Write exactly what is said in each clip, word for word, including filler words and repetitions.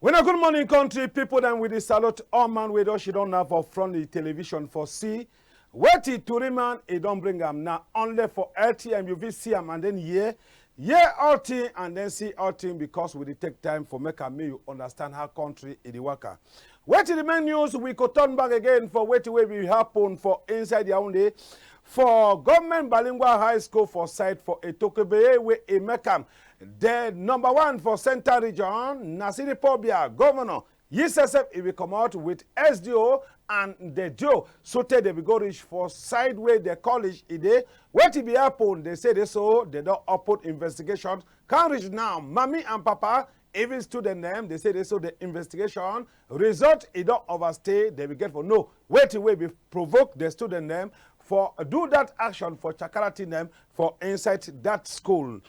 Una good morning, country people dem. We dey salute all man wey don sidon now for front the television for see wetin tori man e don bring am. Na only for L T M you fit see am and then hear, hear all thing and then see all thing, because we dey take time for make am make you understand how country e dey waka. Wetin the main news, we go turn back again for wetin wey be happen for inside Yaoundé. For Government Bilingual High School for side for Etokebe wey e make am the number one for Central Region, Nasiri Paul Biya, governor, yi sef sef e be comot with S D O and the D O, so tey dey be go reach for side wey the college e dey. Wetin be happen, dey say dey so dey don open investigation. Come reach now, mami and papa, even student dem, dey say dey so the investigation result e don overstay. Dey be get for know wetin wey be provoke the student dem for do that action for chakara thing dem for inside that school.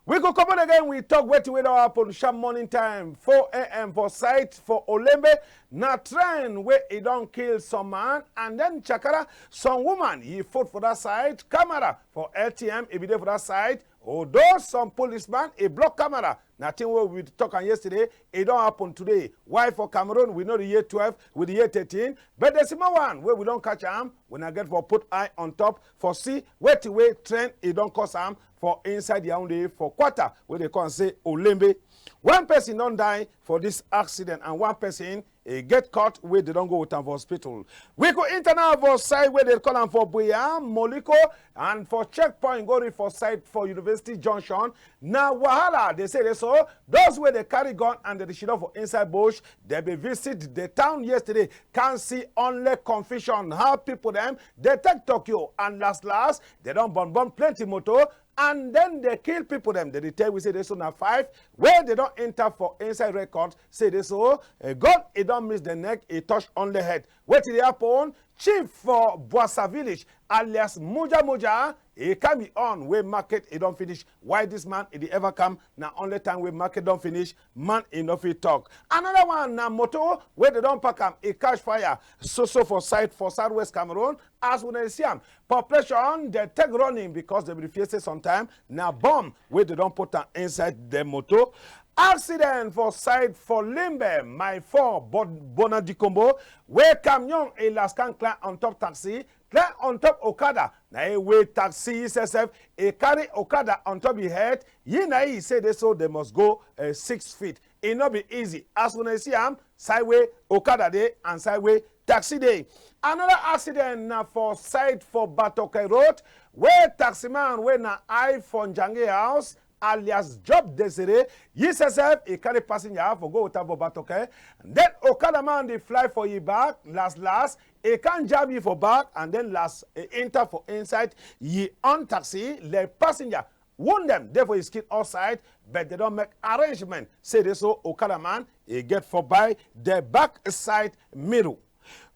We go comot again, we talk wetin wey don happen sharp morning time, four A M for side for Olembe. Na train wey e don kill some man and then chakara some woman. Yi foot for that side, camera for L T M e be dey for that side. Although some policeman e block camera, na thing wey we talk am yesterday, e don happen today. Why for Cameroon we no dey hear twelve, we dey hear thirteen, but the small one wey we don catch am, we na get for put eye on top for see wetin wey train e don cause am for inside Yaoundé for quarter wey dey call am say Olembe. One person don die for this accident and one person e get cut wey dey don go with am for hospital. We go enter now for side wey dey call am for Buea, Moliko, and for checkpoint go reach for side for University Junction. Na wahala dey say dey so. Those wey dey carry gun and dey sidon for inside bush, dey be visit the town yesterday, come see only confusion. How people dem dey take Tokyo and last last dey don burn burn plenty motor and then dey kill people dem. Dey dey tell we say dey so na five wey dey don enter for inside record. Say dey so a gun e don miss the neck, e touch only head. Wetin dey happen? Chief for Bwasa village, alias Muja Muja, e come yi own wey market e don finish. Why this man e dey ever come? Na only time wey market don finish, man e no fit talk. Another one na motor wey dey don pack am, e catch fire. So so for side for southwest Cameroon, as una dey see am, population dey take running because dey be fear say sometime na bomb wey dey don put am inside the motor. Accident for side for Limbe, my four, but Bonadikombo, wey camion e last can climb on top taxi, climb on top okada. Na e wey taxi yi sef sef e carry okada on top yi head. Yi na e say dey so dey must go eh, six feet. E no be easy. As una see am, side wey okada dey and side wey taxi dey. Another accident na for side for Batoke Road, wey taxi man wey na eye for Njangi House, alias Job Desire, yi sef sef e carry passenger for go with am for Batoke. Then okada man dey fly for yi back, last last e come jam yi for back, and then last e enter for inside yi own taxi. The passenger wound dem dey for yi skin outside, but dey don make arrangement say dey so okada man e get for buy the back side mirror.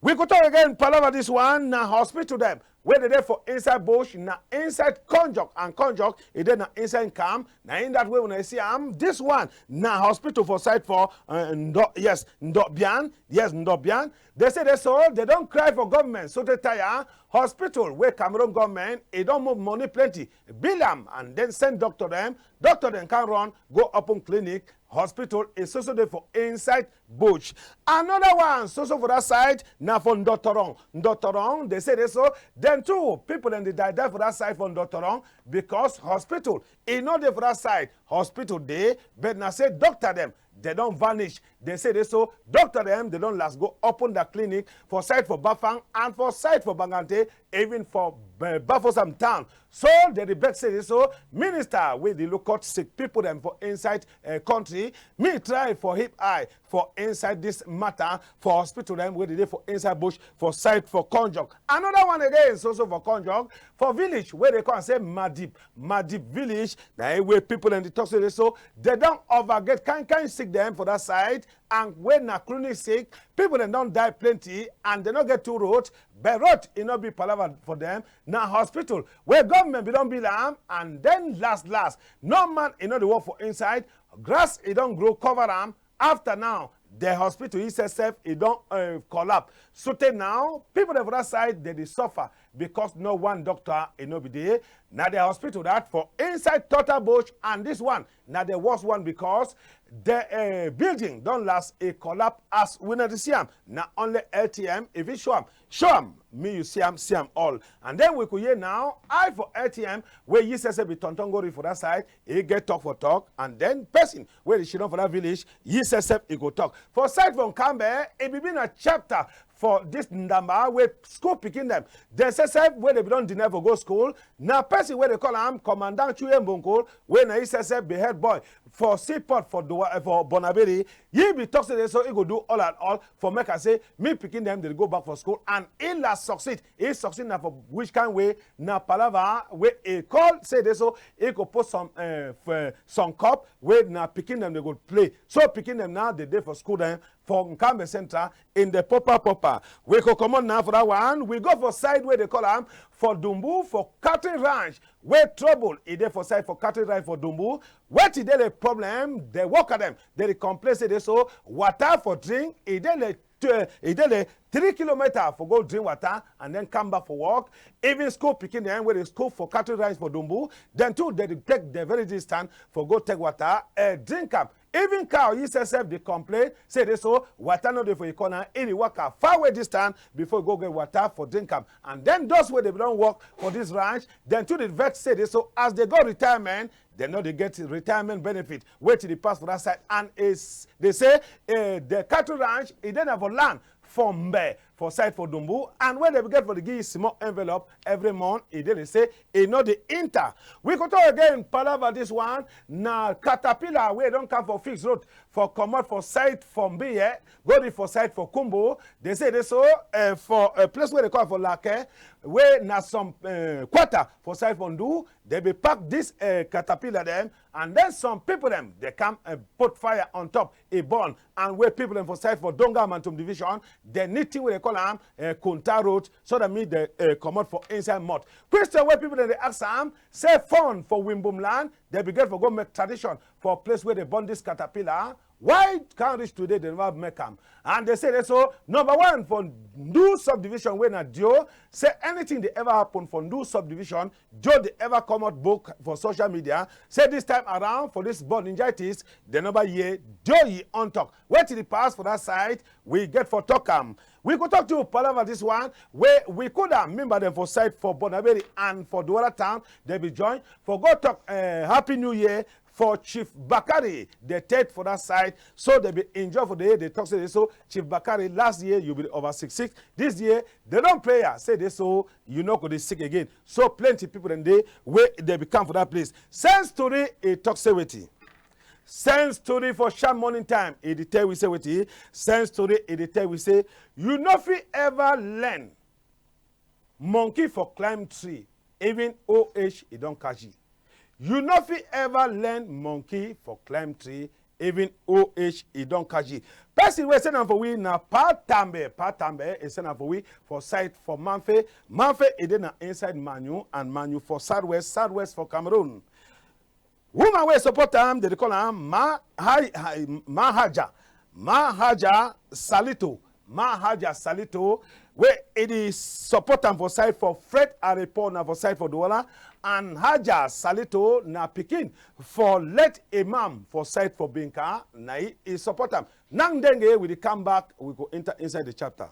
We go talk again palava this one, na hospital dem wey dey dey for inside bush, na inside Konjok, and Konjok e dey na inside camp. Na in that way una see am. This one na hospital for side for uh, Ndo, yes, Ndobian, yes, Ndobian. Dey say dey so dey don cry for government so tey tire. Hospital wey Cameroon government e don move money plenty, bill am and then send doctor dem. Doctor dem come run go open clinic. Hospital e so so dey for inside bush. Another one so so for that side na for Ndotorong. Ndotorong dey say dey so dem too people dem dey die die for that side for Ndotorong because hospital e no dey for that side. Hospital dey, but na say doctor dem dey don vanish. Dey say dey so doctor dem dey don last go open their clinic for side for Bafang and for side for Bangante, even for eh, Bafoussam town. So dey dey beg say dey so minister wey dey look out sick people dem for inside eh, country, me try for hip eye for inside this matter for hospital dem wey dey dey for inside bush for side for Konjok. Another one again so so for Konjok, for village wey dey call am say Madip, Madip village, na e wey people dem dey talk say dey so dey don over get kind kind sick dem for that side, and wey na chronic sick, people dem don die plenty and dey no get two road. But road e no be palava for dem. Na hospital wey government be don build am, and then last last no man e no dey work for inside. Grass e don grow cover am. After now, the hospital itself sef e don, eh, collapse. Sotey now, people dem for that side, dem dey suffer because no one doctor e no be dey. Na the hospital that for inside Total Bush, and this one na the worst one because the, eh, building don last e collapse as we no dey see am. Na only L T M e fit show am. Show am, me you see am, see am all. And then we could hear now, I for L T M, wey yi sef sef be tonton gori for that side, e get talk for talk, and then person wey dey sidon for that village, yi sef sef e go talk. For side for Nkambe, e be been a chapter for this Ndamba wey school pikin dem, dem sef sef wey dem be don deny for go school, na person wey dey call am Commandant Chuye Mbonko, wey na yi sef sef be head boy for seaport for Dowa, eh, for Bonaberi. Yi be talk say dey so e go do all and all for make am say me pikin dem dey go back for school, and e la succeed. E succeed na for which kind way? Na palava wey e call say dey so e go put some, eh, f-, some cup wey na pikin dem dey go play. So pikin dem now dey dey for school dem for Nkambe Central in the proper proper. We go comot now for that one. We go for side wey dey call am for Dumbu for cattle ranch, wey trouble e dey for side for cattle ranch for Dumbu. Wetin dey the problem? The worker dem dey dey complain say dey so water for drink e dey the tw-, e dey the three kilometer for go drink water and then come back for work. Even school pikin dem wey dey school for cattle ranch for Dumbu, dem too dey dey take the very distance for go take water, eh, drink am. Even cow yi sef sef dey complain say dey so water no dey for yi corner, e dey waka far way distance before e go get water for drink am. And then those wey dey don work for this ranch, dem too dey vex say dey so as dey go retirement, dem no dey get retirement benefit. Wetin dey pass for that side, and is dey say, eh, the cattle ranch e dey na for land for Mbe for side for Dumbu, and wey dem get for dey give small envelope every month, e dey dey say e no dey enter. We go talk again palava this one, na caterpillar wey don come for fix road for comot for side for Mbiye, go reach for side for Kumbo. Dey say dey so, eh, for a place wey dey call for Lake, wey na some, eh, quarter for side for Ndu, dey be pack this, eh, caterpillar dem, and then some people dem dey come, eh, put fire on top, e burn, and wey people dem for side for Donga Mantung Division, dey need thing wey dey call am, eh, Kunta Road, so that me dey, eh, comot for inside mud. Question wey people dem dey ask am, say fon for Wimbum land, dey be get for go make tradition for place wey dey burn this caterpillar. Why come reach today dey never make am? And dey say dey so, number one for Ndu subdivision wey na Dio, say anything dey ever happen for Ndu subdivision, Dio dey ever comot book for social media, say this time around for this burningitis, dey never hear Dio yi own talk. Wetin dey pass for that side, we get for talk am. We go talk to palava this one, wey we coulda member dem for side for Bonaberi and for Douala town, dey be join for go talk, eh, Happy New Year for Chief Bakari the third for that side. So dey be enjoy for the year. Dey talk say dey so, Chief Bakari, last year you be over six six. This year dey don pray ya, say dey so you no go dey sick again. So plenty people dem dey wey dey be come for that place. Sense Tori e talk say wetin? Sense Tori for sharp morning time, e dey tell we say wetin? Sense Tori e dey tell we say you no fit ever learn monkey for climb tree, even old age e don catch yi. You no fit ever learn monkey for climb tree, even old age e don catch yi. Person wey send am for we na Pa Tambe. Pa Tambe e send am for we for side for Mamfe. Mamfe e dey na inside Manyu, and Manyu for southwest, southwest for Cameroon. Woman wey support am, dey dey call am Ma Hai-, Hai-, Ma Haja. Ma Haja Salito. Ma Haja Salito, wey e dey support am for side for Fred Arepo, na for side for Douala, and Haja Salito na pikin for late Imam for side for Binka, na yi e support am. Now ndenge we dey come back, we go enter inside the chapter.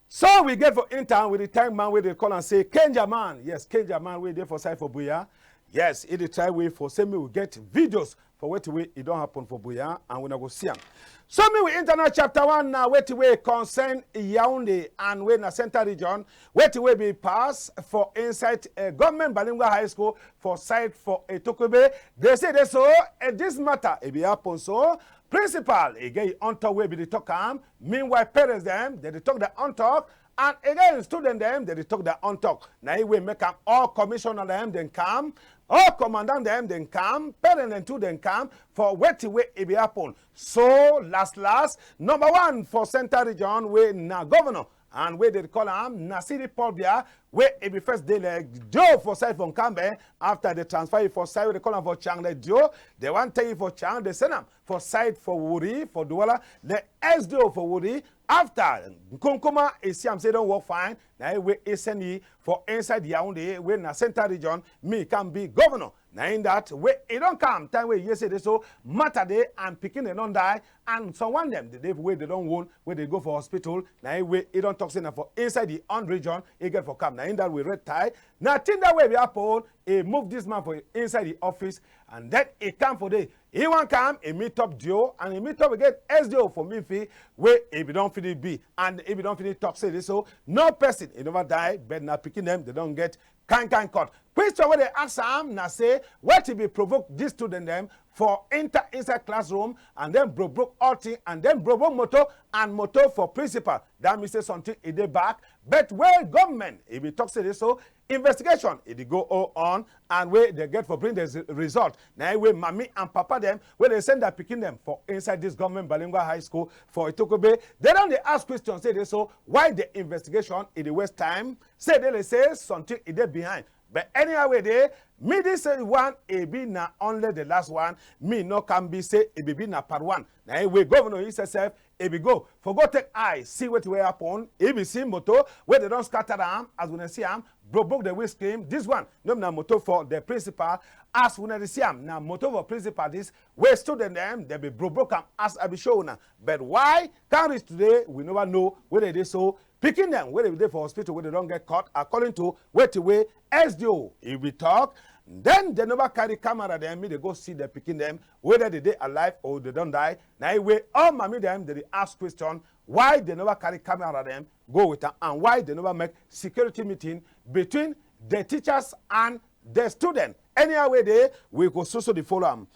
So we get for enter with the time man wey dey call am say Kenja Man. Yes, Kenja Man wey dey for side for Buea. Yes, e dey try way for say me we get videos for wetin wey e don happen for Buea, and we na go see am. So me we enter now chapter one, na wetin wey concern Yaoundé and wey na Central Region, wetin wey be pass for inside, eh, Government Bilingual High School for side for Etokwebe. Dey say dey so, eh, this matter e be happen so. Principal e get yi own talk wey be dey talk am. Meanwhile, parents dem, dey dey talk their own talk. And again, student dem, dem dey talk their own talk. Na e wey make am all commissioner dem, dem come, all commandant dem, dem come, parent dem too, dem come for wetin wey e be happen. So, last, last, number one for Central Region, wey na governor, and wey dey call am Nasiri Paul Biya, wey e be first dey like D O for side for Nkambe, after dem transfer yi for side wey dey call am for Chang like D O, dem wan take yi for Chang, dem send am for side for Wuri, for Douala, the S D O for Wuri. After Nkunkuma, e see am say e don work fine, na e wey e send yi for inside Yaoundé, wey na Central Region, make am be governor. Na in that wey e don come, time wey e hear say dey so matter dey and pikin dem don die, and some one dem dey dey wey dem don wound, wey dey go for hospital. Na e wey e don talk say na for inside yi own region e get for come. Na in that wey red tie, na thing that wey be happen, e move this man for inside yi office, and then e come for there. E wan come, e meet up D O, and e meet up again S D O for Minfi, wey e be don finish be, and e be don finish talk say dey so no person e never die, but na pikin dem, dem don get kind kind cut. Question wey dem ask am na say, wetin be provoke this student dem for enter inside classroom and then broke broke all thing and then broke broke motor and motor for principal? That mean say something e dey back. But wey government e be talk say dey so investigation e dey go o-, on, and wey dem get for bring the s-, result. Na e wey mami and papa dem wey dey send their pikin dem for inside this government bilingual high school for Etokobe, dem don dey ask question say dey so why the investigation e dey waste time. Say dey dey say something e dey behind. But anyhow wey dey, me this, eh, one e be na only the last one. Me no can be say e be be na part one. Na e wey governor yi sef e be go for go take eye see wetin wey happen. E be see motor wey dem don scatter am, as wuna see am, broke broke the windscreen. This one no be na motor for the principal, as wuna dey see am, na motor for principal this wey student dem, dem be broke broke am, as I be show wuna. But why come reach today, we never know whether e dey so. Pikin dem wey dey for hospital wey dem don get cut, according to wetin wey S D O e be talk. Then dem never carry camera dem, make dem go see the pikin dem, whether dem dey alive or dem don die. Na e wey all mami dem, dem dey ask question, why dem never carry camera dem go with am, and why dem never make security meeting between the teachers and the student. Anyhow wey dey, we go so so dey follow am.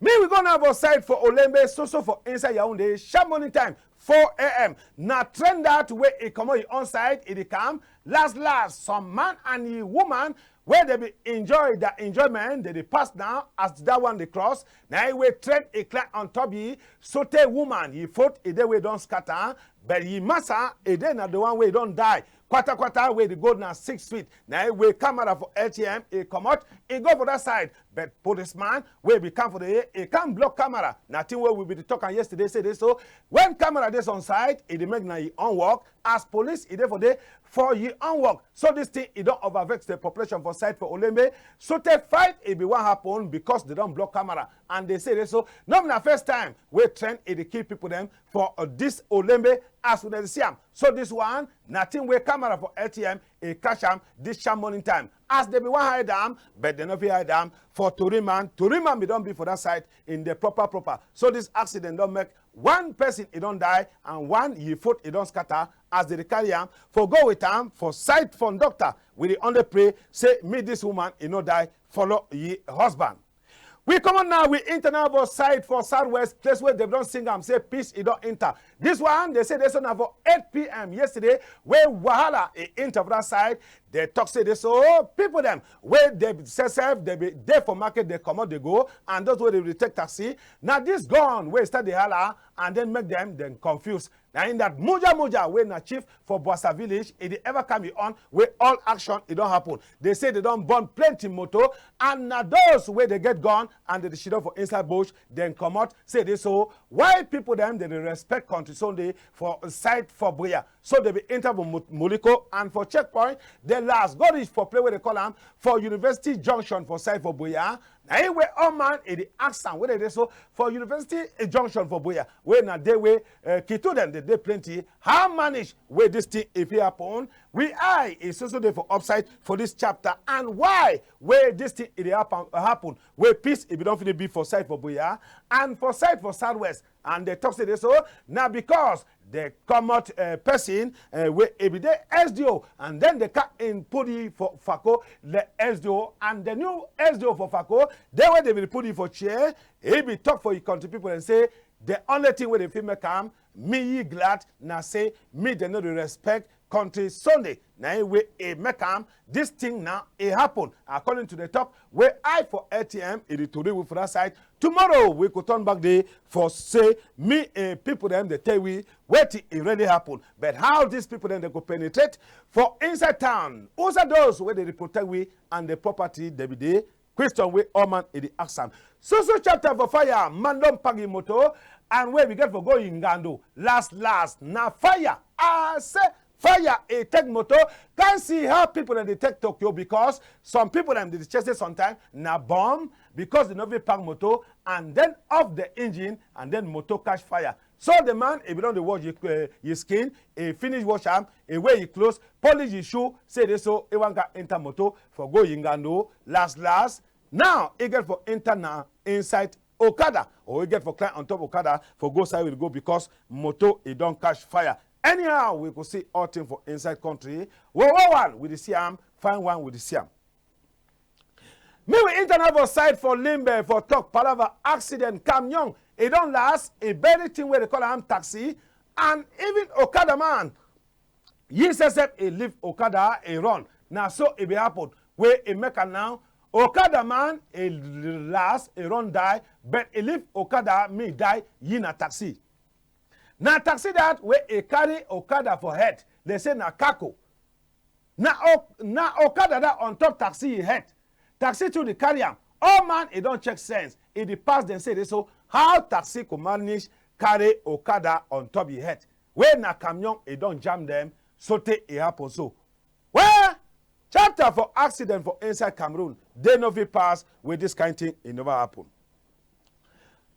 Me, we go now for side for Olembe, so so for inside Yaoundé, sharp morning time, four A M. Na train that wey e comot yi own side, e dey come. Last last, some man and yi woman wey dem be enjoy their enjoyment, dem dey pass now as that one dey cross. Na e wey train e climb on top yi, sotey woman, yi foot e dey wey don scatter, but yi massa e dey na the one wey don die kwata kwata, wey dey go na six feet. Na e wey camera for L T M e comot, e go for that side. But policeman wey be come for the year, e come block camera. Na thing wey we be dey talk am yesterday, say dey so when camera dey some side, e dey make na yi own work. As police, e dey for dey for yi own work. So this thing e don over vex the population for side for Olembe. Sotey fight e be wan happen because dem don block camera, and dem say dey so no be na first time wey train e dey kill people dem for, uh, this Olembe, as wuna dey see am. So this one na thing wey camera for L T M e catch am this sharp morning time. As dem be wan hide am, but dem no fit hide am for tori man. Tori man be don be for that side in the proper proper. So this accident don make one person e don die and one yi foot e don scatter as dem dey carry am for go with am for side for doctor. We dey only pray say make this woman e no die, follow yi husband. We comot now, we enter now for side for Southwest, place wey dem don sing am say peace e don enter. This one, dem say dey so na for eight P M yesterday wey wahala e enter for that side. Dem talk say dey so people dem wey dem sef sef dem be dey for market, dem comot dey go, and those wey dem dey take taxi, na this gun wey start dey hala and then make dem dem confuse. Na in that Muja Muja wey na chief for Boassa village, e dey ever come yi own wey all action e don happen. Dem say dem don burn plenty motor, and na those wey dem get gun and dem dey sidon for inside bush, dem comot. Say dey so why people dem, dem dey respect country Sunday for side for Buea. So dem be enter for Mo-, Moliko and for checkpoint, dem last go reach for place wey dem call am for University Junction for side for Buea. Na e wey all man e dey ask am wey dem dey so for University, eh, Junction for Buea, wey na dey wey, eh, Kitu dem dey dey plenty. How manage wey this thing e fit happen? We eye e so so dey for upside for this chapter, and why wey this thing e dey happen, happen wey peace e be don finish be for side for Buea and for side for Southwest. And dem talk say dey so na because dem comot, eh, person, eh, wey e be dey S D O, and then dem carry yi put yi for Fako, the S D O, and the new S D O for Fako, dey wey dem be put yi for chair, e be talk for yi country people and say the only thing wey dem fit make am make yi glad na say make dem no dey respect country Sunday. Na im wey e make am, this thing now e happen. According to the talk wey I for L T M, e dey tori we for that side. Tomorrow we go turn back dey for say me and people dem dey tell we wetin e really happen. But how these people dem dey go penetrate for inside town? Who are those wey dey protect we and the property dem be dey? Question wey all man e dey ask am. So so chapter for fire, man don pack him motor and wey we get for go Ingando. Last last na fire. I say fire e take motor. Can't see how people dem dey take Tokyo because some people dem dey chase it sometime na bomb because they no fit pack motor and then off the engine and then motor catch fire. So the man, e be don dey wash yi, eh, yi skin, e finish wash am, e wear yi clothes, polish yi shoe, say dey so, e wan go enter motor for go Ingando. Last last, now e get for enter na inside okada, or e get for climb on top okada for go side we dey go because motor e don catch fire. Anyhow, we go see all thing for inside country. Well, well, one, we dey see am, fine one, we dey see am. Me we enter now for side for Limbe for talk palava accident. Camion, e don last, e bury thing wey dey call am taxi, and even okada man, yi sef sef e leave okada e run. Na so e be happen wey e make am now. Okada man e last, e run die, but e leave okada me die, yi na taxi. Na taxi that wey e carry okada for head. Dey say na kako. Na o-, na okada that on top taxi yi head. Taxi too dey carry am. All man e don check sense. E dey pass dem say dey so how taxi go manage carry okada on top yi head. Wey na camion e don jam dem sotey e happen so. Well, chapter for accident for inside Cameroon, dey no fit pass wey this kind thing e never happen.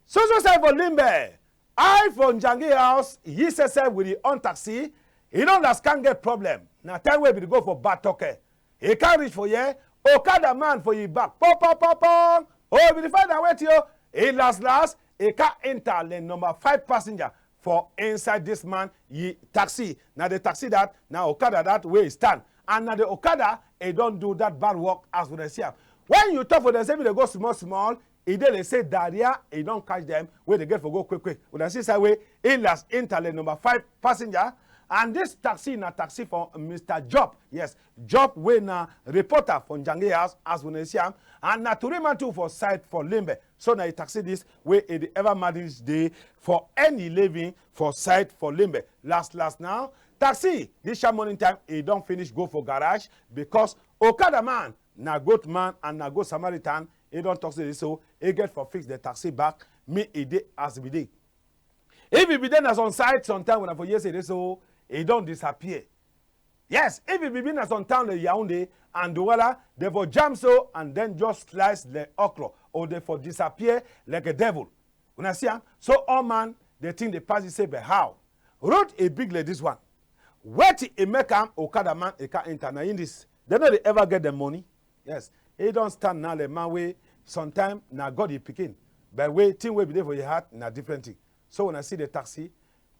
So so side for Limbe, I for Njangi house, yi sef sef with yi own taxi, e don last can get problem. Na time wey e be dey go for Batoke. E come reach for here, okada man for yi back, pong pong pong pong. Oh, e be dey find am wetin o. E last last, e come enter the number five passenger for inside this man yi taxi. Na the taxi that, na okada that wey e stand. And na the okada e don do that bad work as we dey see am. When you talk for dem say make dey go small small, e dey like say diarrhea e don catch dem wey dey get for go quick quick. Una see side wey e last enter the number five passenger, and this taxi na taxi for Mister Job. Yes, Job wey na reporter for Njangi house as una see am, and na tori man too for side for Limbe. So na yi taxi this wey e dey ever manage dey for any living for side for Limbe. Last last now, taxi this sharp morning time e don finish go for garage because okada man na good man and na good Samaritan. E don talk say dey so e get for fix the taxi back. Me e dey as e be dey. If e be dey na some side sometime una for hear say dey so e don disappear. Yes, if e be be na some town like Yaoundé and Douala, dey for jam so and then just slice the okro or dey for disappear like a devil. Una see am? So all man dey think dey pass yi say but how? Road e big like this one. Wetin e make am okada man e come enter na yi this. Dey no dey ever get dem money. Yes, e don stand now like man wey sometime na God yi pikin, but wey thing wey be dey for yi heart na different thing. So una see the taxi,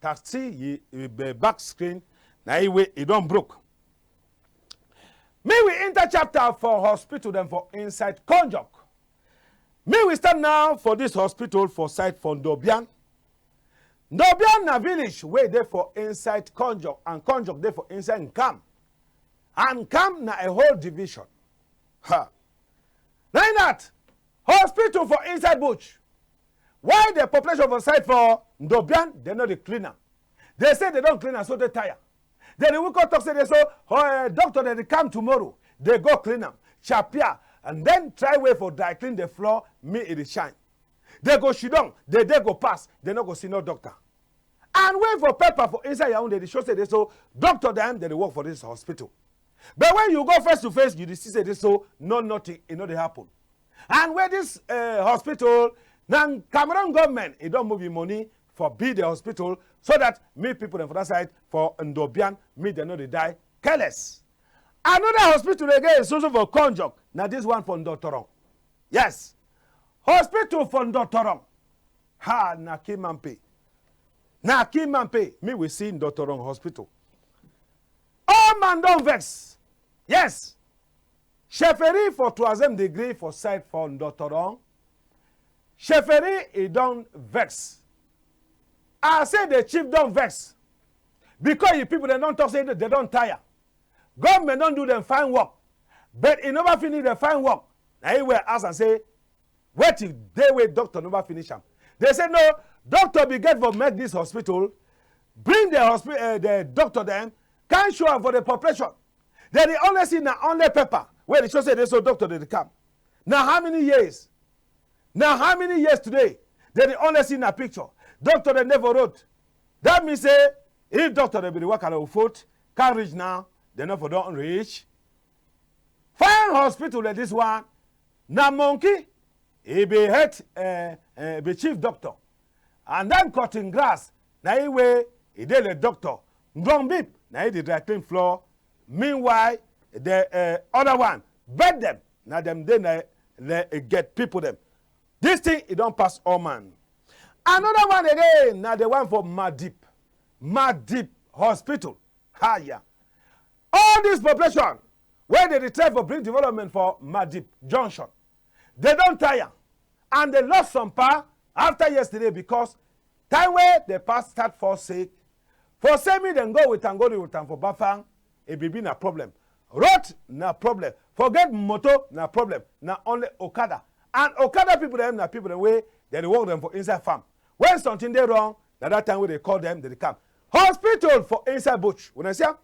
taxi yi, yi be back screen na yi wey e don broke. Me we enter chapter for hospital dem for inside Konjok. Me we stand now for this hospital for side for Ndobian. Ndobian na village wey dey for inside Konjok and Konjok dey for inside Nkam. And Nkam na a whole division. Ha. Na yi that hospital for inside bush. Why the population for side for Ndobian dey no dey clean am? Dey say dey don clean am so dey tire. Then dey come talk say dey so, oh, eh, doctor dem dey come tomorrow. Dey go clean am, chapia, and then try way for dry clean the floor, me e dey shine. Dey go shidon, the day go pass, dey no go see no doctor. And wey for paper for inside Yaoundé dey show say dey so doctor dem dey dey work for this hospital. But when you go face to face, you dey see say dey so no nothing e no dey happen. And wey this, eh, hospital, na Cameroon government e don move yi money for build the hospital so that me people dem for that side for Ndobian, me dem no dey die careless. Another hospital again so so for Konjok, na this one for Ndotoron. Yes, hospital for Ndotoron. Ha, na Kimampe. Na Kimampe me we see Ndotoron hospital. All man don vex. Yes. Chefferie for troisième degré for side for Ndotoron. Chefferie e don vex. I say the chief don vex. Because the people dem don talk say dem don tire. Government don do dem fine work, but e never finish the fine work. Na e wey I ask am say, wetin dey wey doctor never finish am? Dem say no, doctor be get for make this hospital, bring the hospi-, eh, the doctor dem, come show am for the population. Dem dey only see na only paper wey dey show say dey so doctor dey come. Na how many years? Na how many years today? Dem dey only see na picture. Doctor dem dey for road. That mean say if doctor dem be dey waka on foot, come reach now, dem no for don reach. Fine hospital like this one, na monkey e be head, eh, eh, be chief doctor. And then cutting grass, na e wey e dey like doctor. Ndrong beep, na e dey dry clean floor. Meanwhile, the, eh, other one, bed dem, na dem dey na the, eh, get people dem. This thing, e don pass all man. Another one again, na the one for Madip. Madip Hospital. Higher. All this population wey dey dey try for bring development for Madip Junction, dem don tire and dem lost some pa after yesterday because time wey dem pa start fall sick, for say me dem go with am, go with am for Bafang, e be be na problem. Road na problem. Forget motor na problem. Na only okada. And okada people dem na people dem wey dem dey work dem for inside farm. When something dey wrong, na that time wey dem call dem, dem dey come. Hospital for inside bush. Una see am?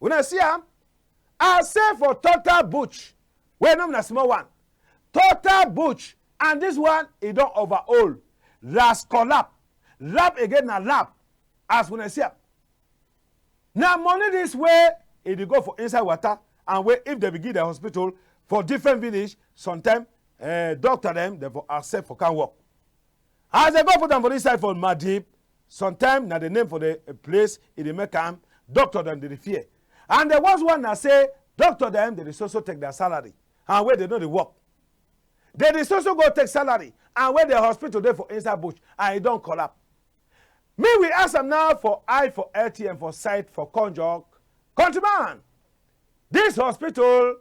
Una see am? I say for total bush, wey no be na small one. Total bush, and this one, e don overhaul. Last collapse. Lap again na lap. As una see am. Na money this wey e dey go for inside water, and wey if dem be give the hospital for different village, sometime, eh, doctor dem, dem for accept for come work. As dem go put am for this side for Madip, sometime na the name for the, eh, place e dey make am, doctor dem dey fear. And the worst one na say doctor dem, dem dey so so take their salary, and wey dem no dey work. Dem dey so so go take salary, and wey the hospital dey for inside bush, and e don collapse. Me we ask am now for eye for L T M for site for Konjok. Countryman, this hospital,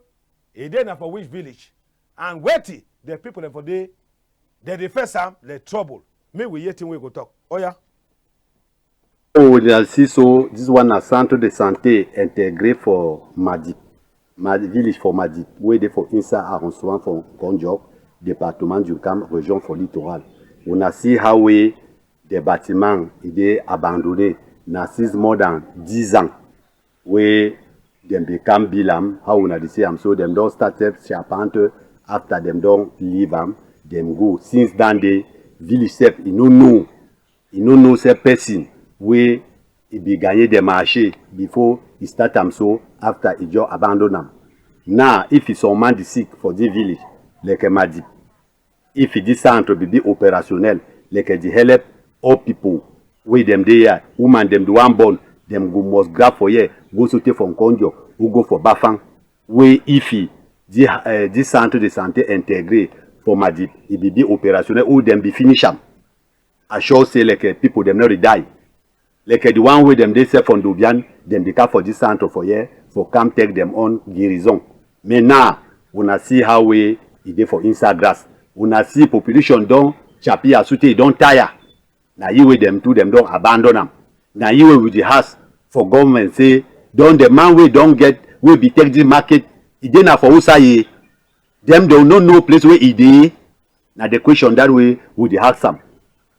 e dey na for which village? And wetin the people dem for dey, dem dey face am like trouble? Me we hear thing wey go talk. Oya. Oh, una see so, this one na centre de santé intégré for Madip. Madi-, village for Madip, wey dey for inside arrondissement for Konjok, département du Nkam, région for Littoral. Una see how wey the bâtiment e dey abandonné, na since more than dix ans wey dem be come build am, how una dey see am so, dem don start sef charpente, after dem don leave am, dem go. Since that day, village sef e no know, e no know say person wey e be gagné the marché before e start am so, after e just abandon am. Now, if e some man dey sick for this village, like Madip, if this centre be be opérationnel, like the help all people wey dem dey here, woman dem dey wan born, dem go must grab for here, go sotey for Nkonjo, who go for Bafang, wey if e, the, eh, this centre de santé intégré for Madip, e be be opérationnel, who dem be finish am. I sure say like, eh, people dem no dey die. Like, eh, the one wey dem dey sef for Ndobian, dem dey come for this centre for here, for come take dem own guérison. Mais now, una see how wey e dey for inside grass. Una see population don chapi ya sotey e don tire. Na yi wey dem too dem don abandon am. Na yi wey we dey ask for government say, don the man wey don get, wey be take this market, e dey na for who side? Dem don no know place wey e dey. Na the question that wey we dey ask am.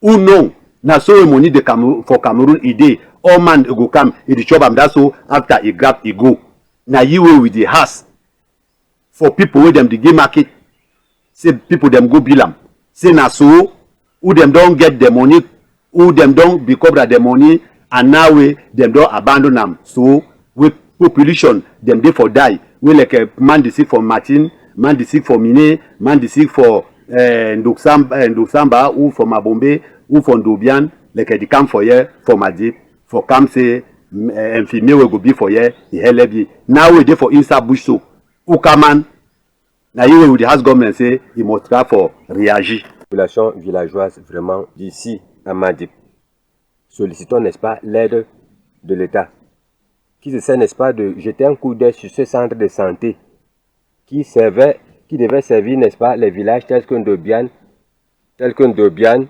Who know? Na so wey money dey Cameroon, for Cameroon e dey. All man e go come, e dey chop am that so, after e grab, e go. Na yi wey we dey ask for people wey dem dey give market. Say people dem go bill am. Say na so, who dem don get the money, who dem don be cobra the money, and now wey dem don abandon am. So, wey population dem dey for die, wey like, eh, man dey sick for Matin, man dey sick for Mine, man dey sick for, eh, Ndoksam-, eh, Ndoksamba, who for Mabombe, who for Ndobian, like, eh, dey come for here, for Madip, for come say, mm, eh, infirmier wey go be for here, e helep yi. Now wey dey for inside bush so, who come man, na yi wey we dey ask government say e must try for réagir. Population villageoise vraiment d'ici à Madip. Sollicitons, n'est-ce pas, l'aide de l'État, qui essaie, n'est-ce pas, de jeter un coup d'œil sur ce centre de santé qui servait, qui devait servir, n'est-ce pas, les villages tels que Ndobian, tels que Ndobian,